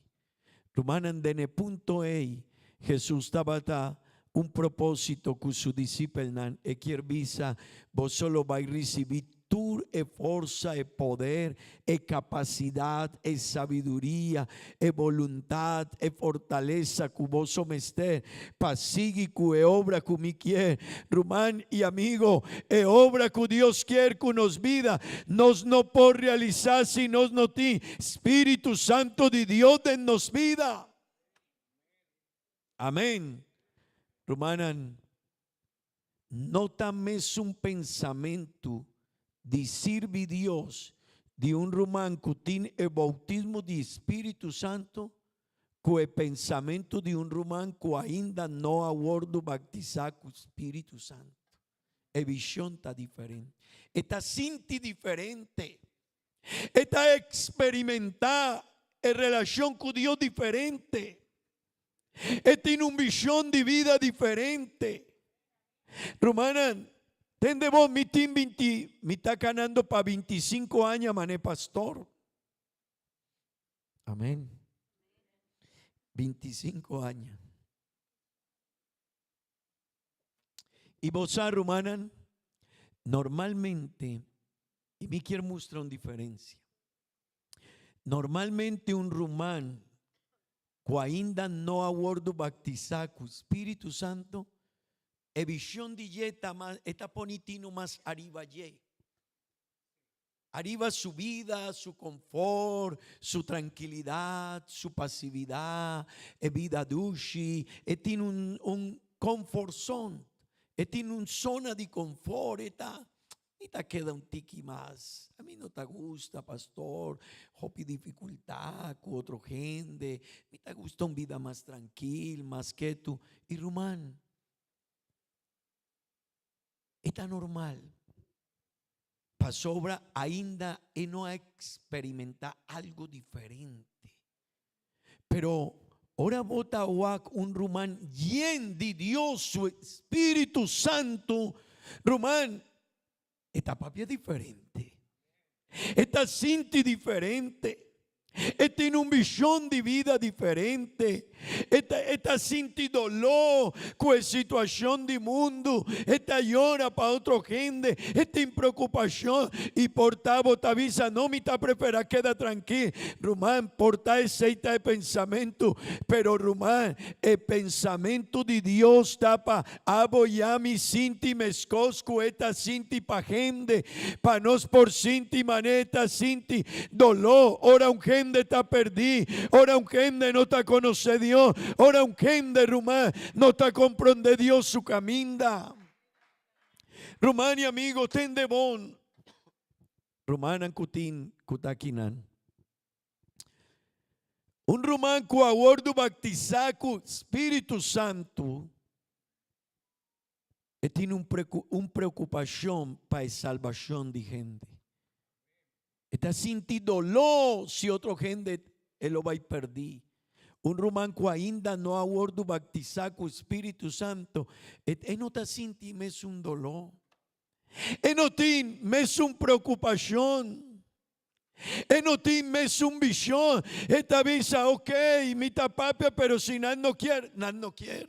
Rumannan, den e punto ei, Hesus tabata un propósito ku su disipelnan. E kier bisa, Boso lo bai risibí tur e forsa, e poder, e kapasidat, e sabiduria, e boluntat, e fortalesa ku boso mester pa sigui ku e obra ku mi kier. Ruman i amigo, e obra ku Dios kier ku nos bida, nos no por realisá si nos no tin Spiritu Santu di Dios den nos bida. Amén. Rumannan, no ta mesun pensamentu di sirbi Dios di un ruman ku tin e boutismo di Spiritu Santu ku e pensamentu di un ruman ku ainda no a wòrdu baktisá ku Spiritu Santu. E vishon ta diferente. E ta sinti diferente. E ta eksperimentá e relashon ku Dios diferente. E tin un vishon di bida diferente. Rumannan, tende bo, mi tin binti, mi ta kanando pa bintisinko aña manera pastor. Amén. 25 aña. Y bo sa, rumannan, normalmente, y mi kier mustra un diferencia. Normalmente un ruman cu ainda no a wordo baptisa cu Spiritu Santo, e vision di dje ta mas, e ta poni tino mas ariba dje. Ariba su bida, su confort, su trankilidad, su pasividad, e bida dushi, e tin un un comfort zone, e tin un zona di confort, e ta mi ta keda un tiki mas, a mi no ta gusta pastor, hopi dificultad cu otro hende, mi ta gusta un bida mas trankil, mas ketu, y ruman, E ta normal, pasobra ainda e no a experimenta algo diferente. Pero ora bo ta wak un ruman yen di Dios su Spiritu Santu, ruman, e ta papia diferente. E ta sinti diferente. E tin un vision di bida diferente. E ta, e ta sinti doló ku e situashon di mundu. E ta yora pa otro hende. E tin preokupashon. I por ta bo ta bisa, No, mi ta preferá keda trankil. Ruman, por ta esei ta e pensamentu. Pero ruman, e pensamentu di Dios ta pa Abo ya mi sinti meskos ku e ta sinti pa hende, pa nos por sinti manera e ta sinti doló ora un hende ta perdí, ora un hende no ta konosé Dios, ora un hende, ruman, no ta komprondé Dios su kaminda. Ruman i amigo, tende bon. Rumannan ku tin ku ta akinan. Un ruman ku a wòrdu baktisá ku spiritu santu, e tin un un preokupashon pa e salbashon di hende. E ta sinti doló si otro hende e lo bai pèrdí. Un ruman ku ainda no a wòrdu baktisá ku spiritu santu, e no ta sinti mesun doló. E no tin mesun preokupashon. E no tin mesun vision. E ta bisa, ok, mi ta papia, pero si nan no kier, nan no kier.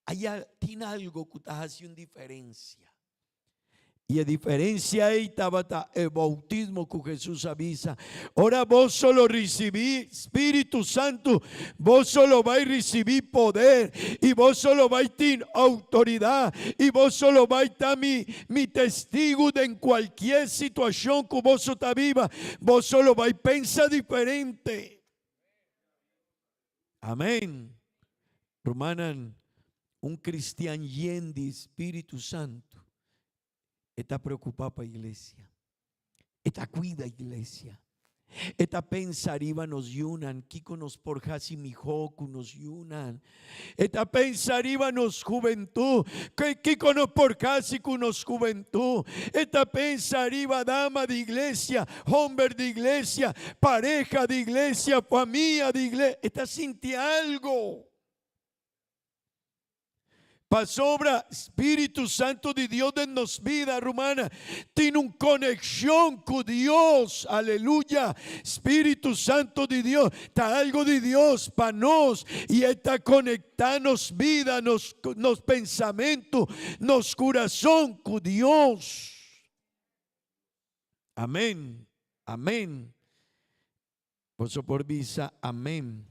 Aya tin algo ku ta hasi un diferensia. I e diferensia ei tabata e boutismo ku Hesus a bisa, Ora boso lo risibí Spiritu Santu, boso lo bai risibí poder, i boso lo bai tin outoridat, i boso lo bai ta mi mi testigu den kualkier situashon ku boso ta biba. Boso lo bai pensa diferente. Amén. Rumannan, un cristian yen di Spiritu Santu e ta preocupa pa iglesia. E ta cuida iglesia. E ta pensa riba nos yunan, kico nos por haci miho cu nos yunan. E ta pensa riba nos hubentud, kiko nos por hasi ku nos hubentud. E ta pensa riba dama di iglesia, homber di iglesia, pareha di iglesia, famia di iglesia. E ta sinti algo. Pasobra Spiritu Santu di Dios den nos bida, rumana, tin un conexion cu Dios. Aleluya. Spiritu Santo di Dios ta algo di Dios pa nos y e ta conecta nos bida, nos, nos pensamento, nos corazon cu Dios. Amén. Amén. Boso por bisa amén.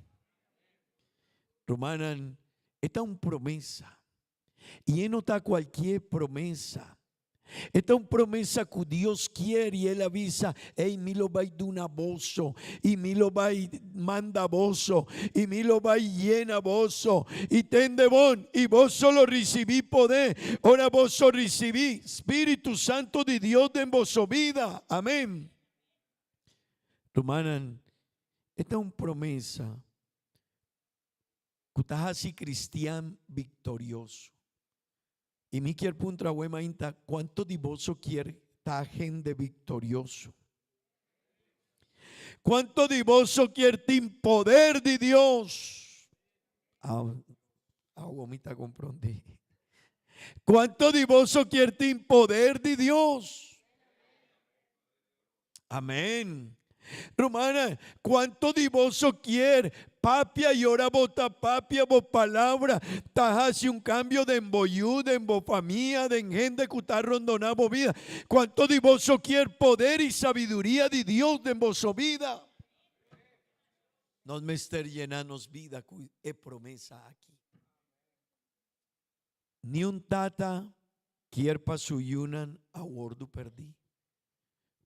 Rumannan, e ta un promesa. Y e no ta cualkier promesa. E ta un promesa cu Dios kier y El a bisa, Ey, mi lo bay duna boso, y mi lo bay manda boso, y mi lo bay yena boso, y tende bon, y boso lo ricibi poder ora boso ricibi Spiritu Santo di Dios den boso bida. Amén. Rumannan, e ta un promesa ku ta hasi kristian viktorioso. I mi kier puntra awe mainta, kuantu di boso kier ta hende viktorioso? Kuantu di boso kier tin poder di Dios? Awo mi ta komprondé. Kuantu di boso kier tin poder di Dios? Amén. Rumana, cuanto di boso kier papia y ora bo ta papia bo palabra ta haci un cambio den bo yu, den bo famia, den hende cu ta rondona bo bida? Cuanto di boso kier poder y sabiduria di Dios den boso bida? Nos mester yena nos bida cu e promesa aki. Ni un tata kier pa su yunan a wordu perdí.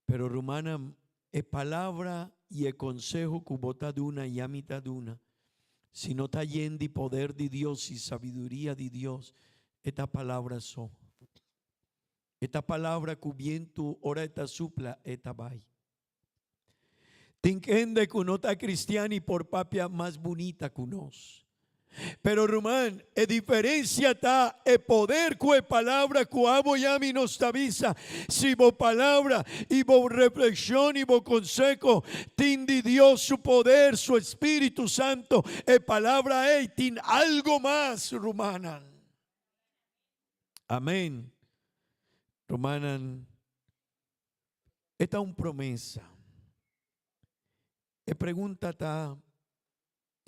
Pero rumannan, e palabra i e konseho ku bo ta duna i ami ta duna, si no ta yen di poder di Dios i sabiduria di Dios, e ta palabra so. E ta palabra ku bientu ora e ta supla e ta bai. Tin hende ku no ta kristian i por papia mas bunita ku nos. Pero ruman, e diferensia ta e poder ku e palabra ku abo i ami nos ta bisa. Si bo palabra i bo reflekshon i bo konseho tin di Dios su poder, su Espíritu Santo, e palabra ei tin algo mas, rumannan. Amén. Rumannan, E ta un promesa. E pregunta ta,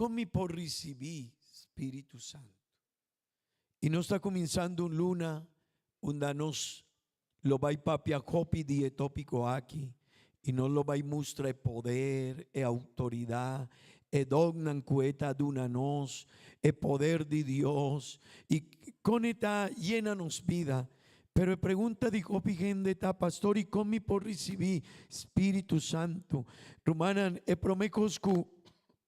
Kon mi por risibí Spiritu Santu? I nos ta kuminsando un luna unda nos lo bai papia hopi di e tópiko aki i nos lo bai mustra e poder, e outoridat, e donnan ku e ta duna nos, e poder di Dios i kon e ta yena nos bida. Pero e pregunta di hopi hende ta, Pastor, i kon mi por risibí Spiritu Santu? Rumannan, e promé kos ku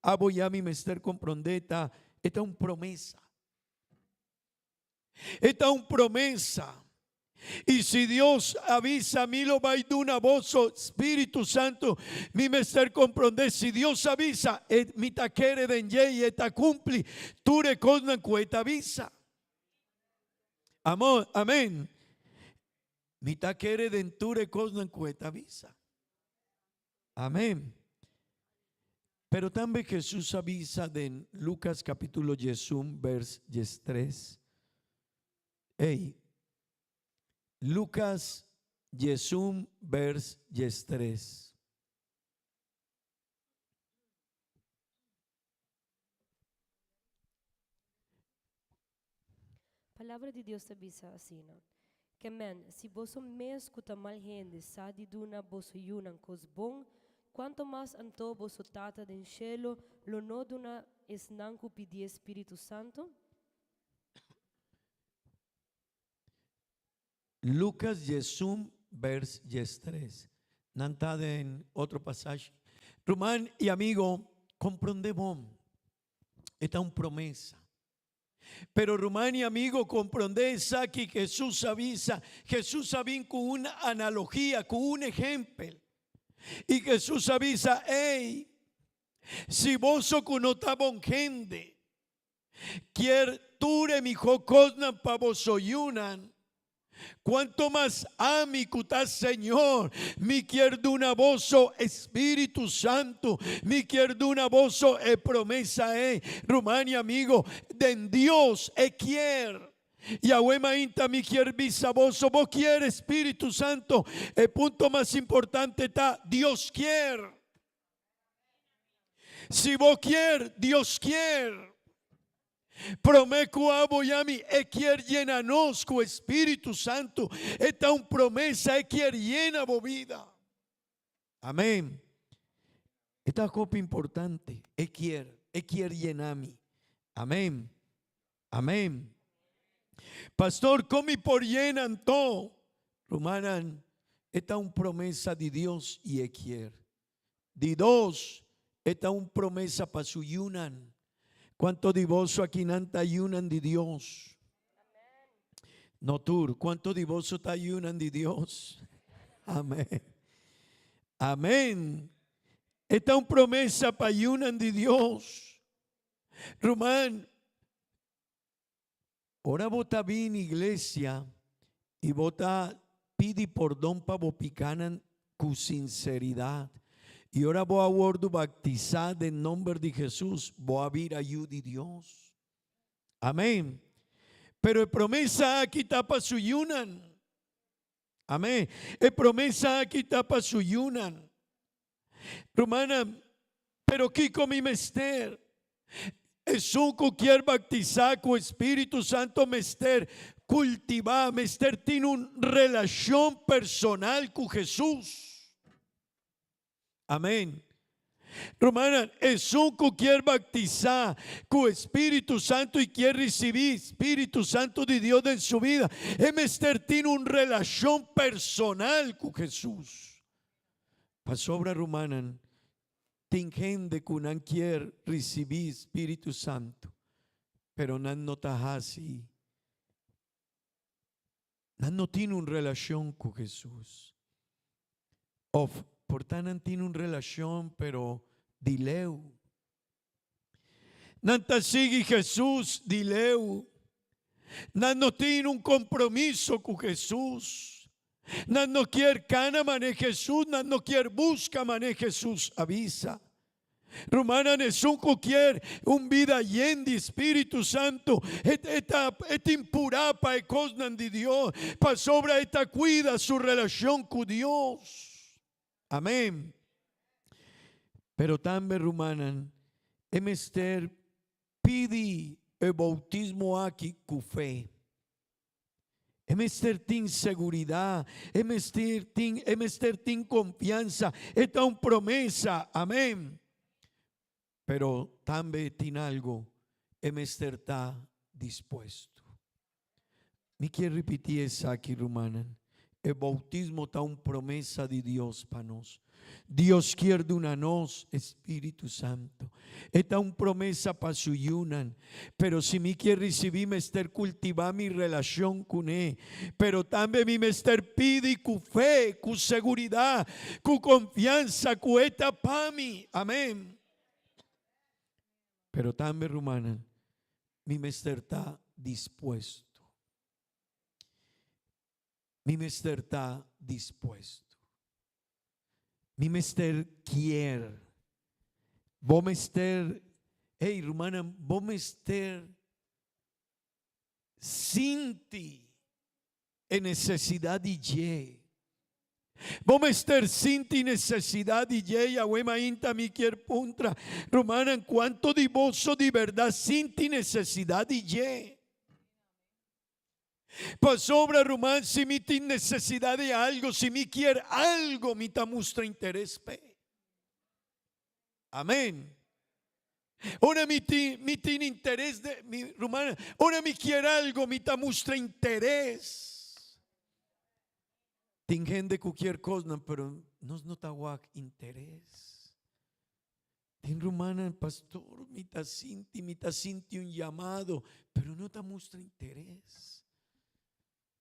abo i ami mester komprondé ta, e ta un promesa. E ta un promesa. I si Dios a bisa, Mi lo bai duna boso Spiritu Santu, mi mester komprondé, si Dios a bisa, e mi ta kere den dje i e ta kumpli tur e kosnan ku e ta bisa. Amor, amén. Mi ta kere den tur e kosnan ku e ta bisa. Amén. Pero tambe Jesús a bisa den Lucas capítulo 11, vers 13. Ey, Lucas 11, vers 13. Palabra di Dios ta bisa asina, Ke men, si boso mes ku ta mal hende sa di duna boso yunan kos bon, kuanto mas anto boso Tata den shelu lo no duna esnan ku pidié spiritu santu? Lucas 11, vers 13. Nan ta den otro pasashi. Ruman y amigo, comprende bon. E ta un promesa. Pero ruman y amigo, comprende esaki Jesús a bisa. Jesús a bin cu un analogía, cu un ehempel. Y Jesús a bisa, ey, si boso cu no ta bon hende, Kier tur e mihó kosnan pa boso yunan. Kuanto mas ami ku ta Señor, mi kier duna boso e Spiritu Santu, mi kier duna boso e promesa ei. Ruman i amigo, den Dios e kier. Yahweh mainta mi kier bisa boso, bo kier e Spiritu Santu? E punto mas importante ta, Dios kier. Si bo kier, Dios kier. Prome ku abo i ami, E kier yena nos ku e Spiritu Santu. E ta un promesa, E kier yena bo bida. Amen. E ta hopi importante. E kier, E kier yena mi. Amen. Amen. Pastor, kon mi por yena anto? Rumannan, e ta un promesa di Dios i E kier. Di dos, e ta un promesa pa su yunan. Cuanto di boso akinan ta yunan di Dios? No tur. Cuanto di boso ta yunan di Dios? Amen. Amen. E ta un promesa pa yunan di Dios. Ruman, Ora bo ta bini iglesia i bo ta pidi pordon pa bo pikánan ku sinseridat, i ora bo a wòrdu baktisá den nòmber di Hesus, bo a bira yu di Dios. Amèn. Pero e promesa aki ta pa su yunan. Amèn. E promesa aki ta pa su yunan. Rumannan, pero kiko mi mester? Esun ku kier baktisa ku e Spiritu Santo mester kultivá, mester tin un relashon personal ku Hesus. Amén. Rumannan, esun ku kier baktisa ku e Spiritu Santo i kier risibí Spiritu Santo di Dios den su bida, e mester tin un relashon personal ku Hesus. Pasobra, rumannan, tin hende ku nan kier risibí Spiritu Santu, pero nan no ta hasi, nan no tin un relashon ku Hesus. Òf por ta nan tin un relashon pero di leu. Nan ta sigui Hesus di leu. Nan no tin un kompromiso ku Hesus. Nan no kier kana manera Hesus, nan no kier buska manera Hesus a bisa. Rumannan, esun ku kier un bida yen di Spiritu Santu, e ta e tin purá pa e kosnan di Dios, pasobra e ta kuida su relashon ku Dios. Amén. Pero tambe, rumannan, e mester pidi e boutismo aki ku fe. E mester tin seguridad, e mester tin, e mester tin confiansa, e ta un promesa. Amén. Pero tambe tin algo, e mester ta dispuesto. Mi kier ripití esaki, rumannan. E boutismo ta un promesa di Dios pa nos. Dios kier duna nos e Spiritu Santu. E ta un promesa pa su yunan. Pero si mi kier risibí mester kultivá mi relashon kuné. Pero tambe mi mester pidi ku fe, ku seguridat, ku konfiansa ku e ta pa mi. Amén. Pero tambe, rumannan, mi mester ta dispuesto. Mi mester ta dispuesto. Mi mester kier. Bo mester, hey rumannan, bo mester sinti e nesesidat di dje. Bo mester sinti nesesidat di dje. Yahweh mainta mi kier puntra, rumannan, kuantu di boso di bèrdat sinti nesesidat di dje? Pasobra, ruman, si mi tin necesidad di algo, si mi kier algo, mi ta mustra interes p'e. Amen. Ora mi tin, mi tin interes de, mi ruman, ora mi kier algo, mi ta mustra interes. Tin hende cu kier cosnan, pero nos no ta wak interes. Tin rumannan, Pastor, mi ta sinti, mi ta sinti un yamado, pero no ta mustra interes.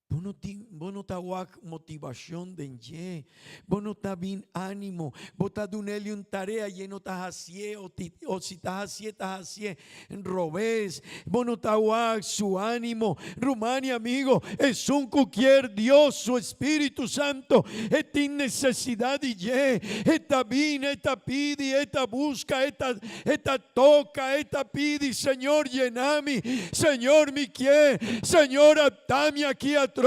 Bo no tin, bo no ta wak motivacion den dje, bo no ta bin animo, bo ta dun'el un tarea y e no ta hacié, o ti, o si ta hacié, ta hacié robes. Bo no ta wak su animo. Ruman y amigo, esun cu kier Dios su Espíritu Santo, e tin necesidad di dje. E ta bin, e ta pidi, e ta busca, e ta, e ta toca, e ta pidi, Señor, yena mi. Señor, mi kier. Señor, ata mi aki atrobe.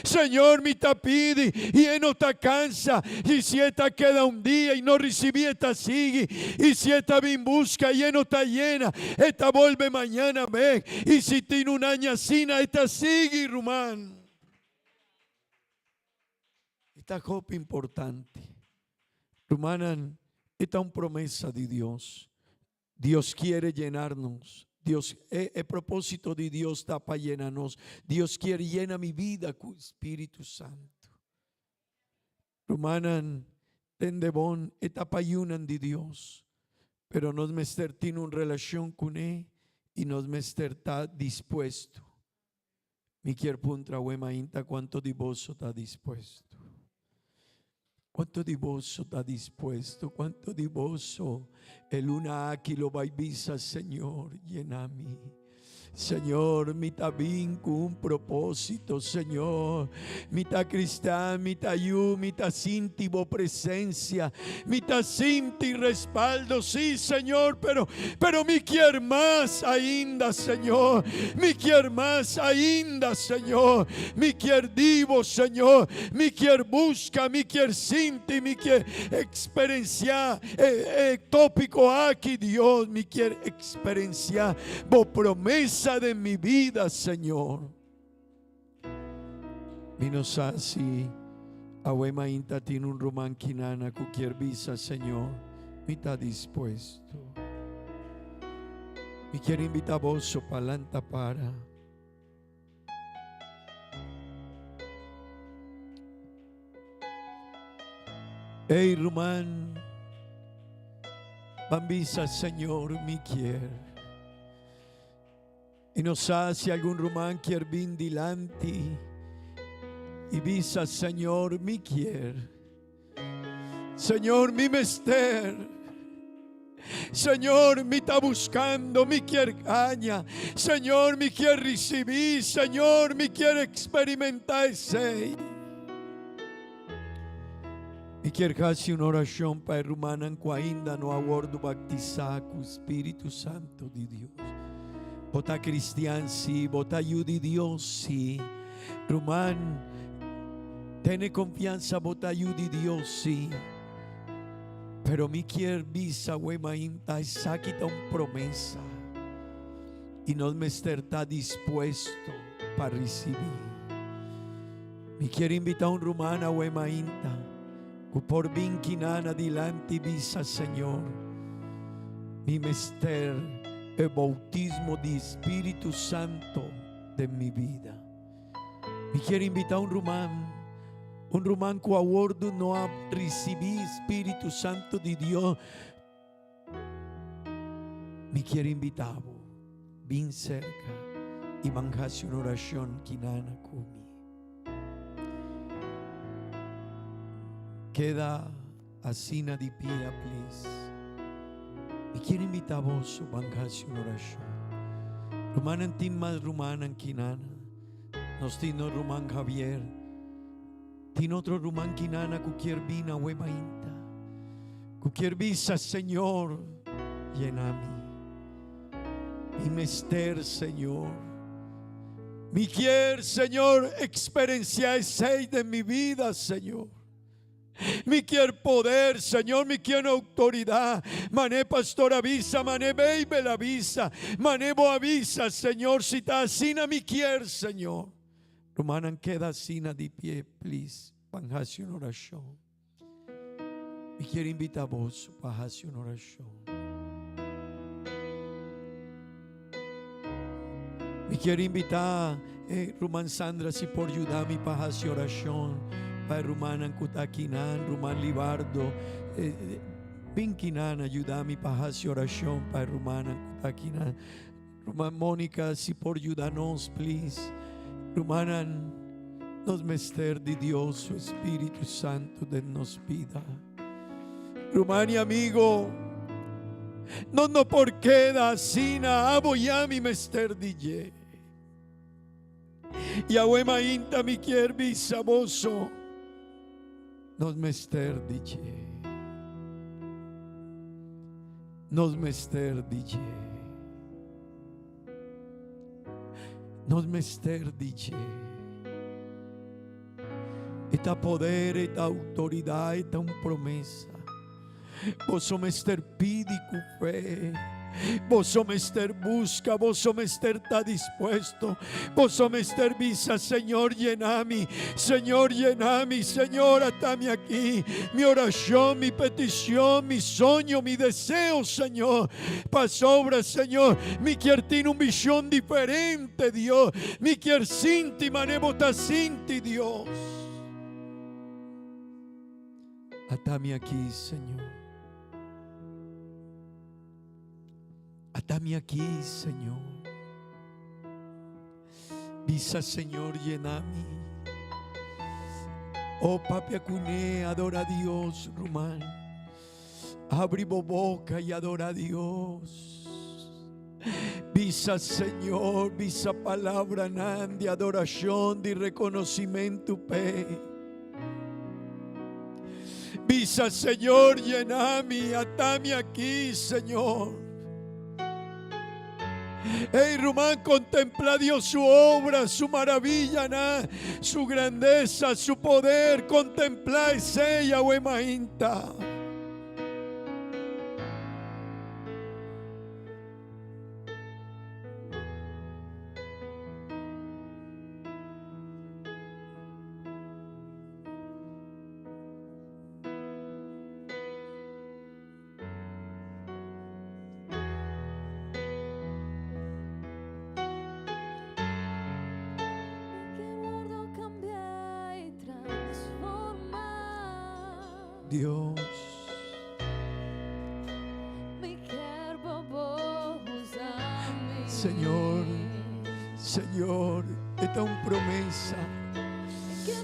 Señor, mi ta pidi. Y e no ta cansa. Y si e ta keda un dia y no ricibi, e ta sigui. Y si e ta bin busca y e no ta yena, e ta bolbe mañana bek. Y si tin un aña asina, e ta sigui, ruman. E ta hopi importante. Rumannan, e ta un promesa di Dios. Dios kiere llenar nos. Dios, e, e propósito di Dios ta pa llena nos. Dios kier llena mi vida cu Spiritu Santo. Rumannan, tende bon, e ta pa yunan di Dios, pero nos mester tin un relacion cuné y nos mester ta dispuesto. Mi kier puntra awe mainta cuanto di boso ta dispuesto. Cuanto di boso ta dispuesto? Cuanto di boso e luna aki lo bay bisa, Señor, llena mi? Señor, mi ta bin cu un propósito, Señor. Mi ta cristian, mi ta yu, mi ta sinti bo presencia, mi ta sinti respaldo, sí, Señor, pero, pero mi kier mas ainda, Señor. Mi kier mas ainda, Señor. Mi kier di bo, Señor. Mi kier busca, mi kier sinti, mi kier experiencia e, e tópico aki, Dios. Mi kier experiencia bo promesa den mi vida, Señor. Mi no sa si awe mainta tin un ruman kinana ku kier bisa, Señor, mi ta dispuesto. Mi kier invita boso pa lanta para. Ey ruman, ban bisa, Señor, mi kier. Y no sa si algun ruman kier bin dilanti y bisa, Señor, mi kier. Señor, mi mester. Señor, mi ta buscando, mi kier caña. Señor, mi kier ricibi. Señor, mi kier experimenta esey. Mi kier haci un oracion pa e rumannan cu ainda no a wordo baptisa cu Spiritu Santo di Dios. Bo ta cristian, si. Bo ta yu di Dios, si. Ruman, tene confianza, bo ta yu di Dios, si. Pero mi kier bisa we mainta esaki ta un promesa y nos mester ta dispuesto pa ricibi. Mi kier invita un ruman awe mainta cu por bin kinan adilanti bisa Señor, mi mester e bautismo di Spiritu Santo den mi bida. Mi kier invita un ruman, un ruman cu awordu no a ricibi Spiritu Santo di Dios. Mi kier invita bo, bin cerca y ban haci un oracion kinana cu mi. Keda asina di pia, please. Mi kier invita boso ban haci un oracion. Rumannan tin mas rumannan kinana. Nos tin nos ruman Javier. Tin otro ruman kinana cu kier bin awe mainta. Cu kier bisa, Señor, yena mi. Mi mester, Señor. Mi kier, Señor, experiencia esey den mi vida, Señor. Mi kier poder, Señor, mi kier autoridad. Mané pastor a bisa, mané Bijbel a bisa, mané bo a bisa, Señor, si ta asina mi kier, Señor. Rumannan keda asina di pie please pan haci un oracion. Mi kier invita boso pa haci un oracion. Mi kier invita eh, ruman Sandra si por yuda mi pa haci oracion pa e rumannan cu ta akinan, ruman Libardo, eh, eh, bin kinan a yuda mi pa haci oracion pa e rumannan cu ta akinan. Ruman Monica si por yuda nos please. Rumannan nos mester di Dios su Espíritu Santo den nos bida. Ruman y amigo, nos no por keda asina, abo y ami mester di dje. Y awe mainta mi kier bisa boso, nos mester di dje. Nos mester di dje. Nos mester di dje. E ta poder, e ta autoridad, e ta un promesa. Boso mester pidi ku fe. Boso mester buska, boso mester ta dispuesto. Boso mester bisa, Señor, yena mi. Señor, yena mi. Señor, atami aki. Mi orashon, mi petishon, mi soño, mi deseo, Señor. Pasobra, Señor, mi kier tin un vishon diferente, Dios. Mi kier sinti mane bo ta sinti, Dios. Atami aki, Señor. Atami aki, Señor. Bisa, Señor, yenami. Oh, papia kuné, adora Dios, ruman. Abri bo boca y adora Dios. Bisa, Señor, bisa palabranan di adoracion, di reconocimento p'e. Bisa, Señor, yenami, atami aki, Señor. Ey, ruman, contempla Dios su obra, su maravillanan, su grandeza, su poder. Contempla esey, awe mainta. Dios. Señor, Señor, esta un promesa.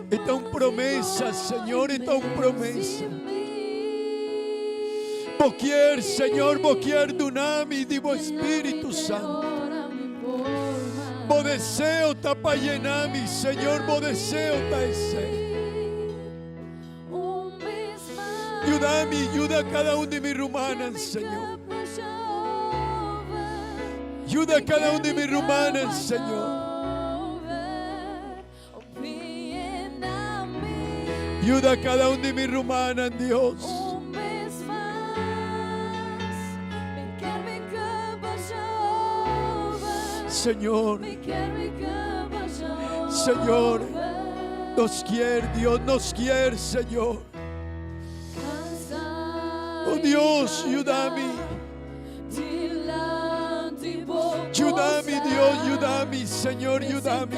Esta un promesa, Señor, esta un promesa. Bo kier, Señor, bo kier dunami di bo Espíritu Santo. Bo deseo ta pa yenami, Señor, bo deseo ta ese. Yudami, yuda cada un di mi rumannan, Señor. Yuda cada un di mi rumannan, Señor. Yuda cada un di mi rumannan, Dios. Señor, Señor, nos kier, Dios, nos kier, Señor. Oh Dios, yudami. Yudami, Dios, yudami, Señor, yudami.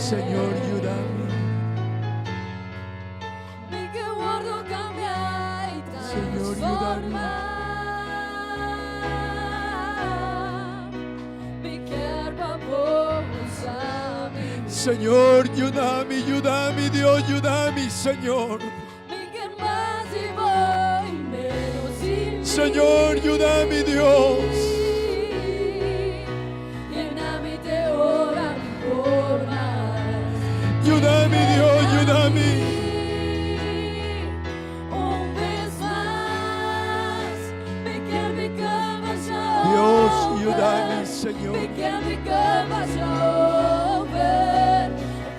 Señor, yudami. Señor, yudami. Señor, yudami. Señor, yudami, yudami, Dios, yudami, Señor. Señor, yudami, Dios. Yudami, Dios, yudami. Dios, yudami, Señor. Señor. Mi ke mi ke basha over,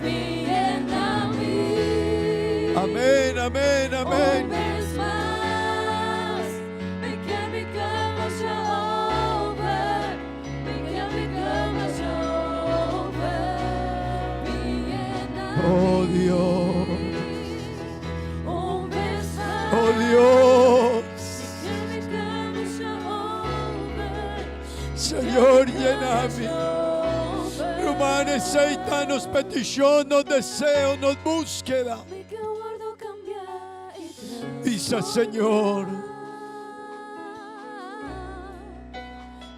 bin yena mi. Amén, amén, amén. Un bes mas, mi ke mi ke basha over, mi ke mi ke basha over, bin yena mi. Oh Dios. Un bes mas. Oh Dios. Mi ke mi ke basha over. Señor, lléname. Ruman, esei ta nos petishon, nos deseo, nos búskeda. Bisa, Señor.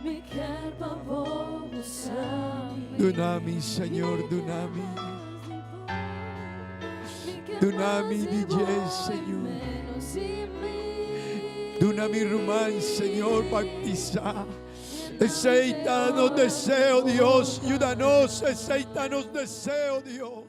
Mi ke pa Bo usa mi. Duna mi, Señor, duna mi. Duna mi di dje, Señor. Duna mi ruman, Señor, boutisá. Esei ta nos deseo, Dios. Yuda nos. Esei ta nos deseo, Dios.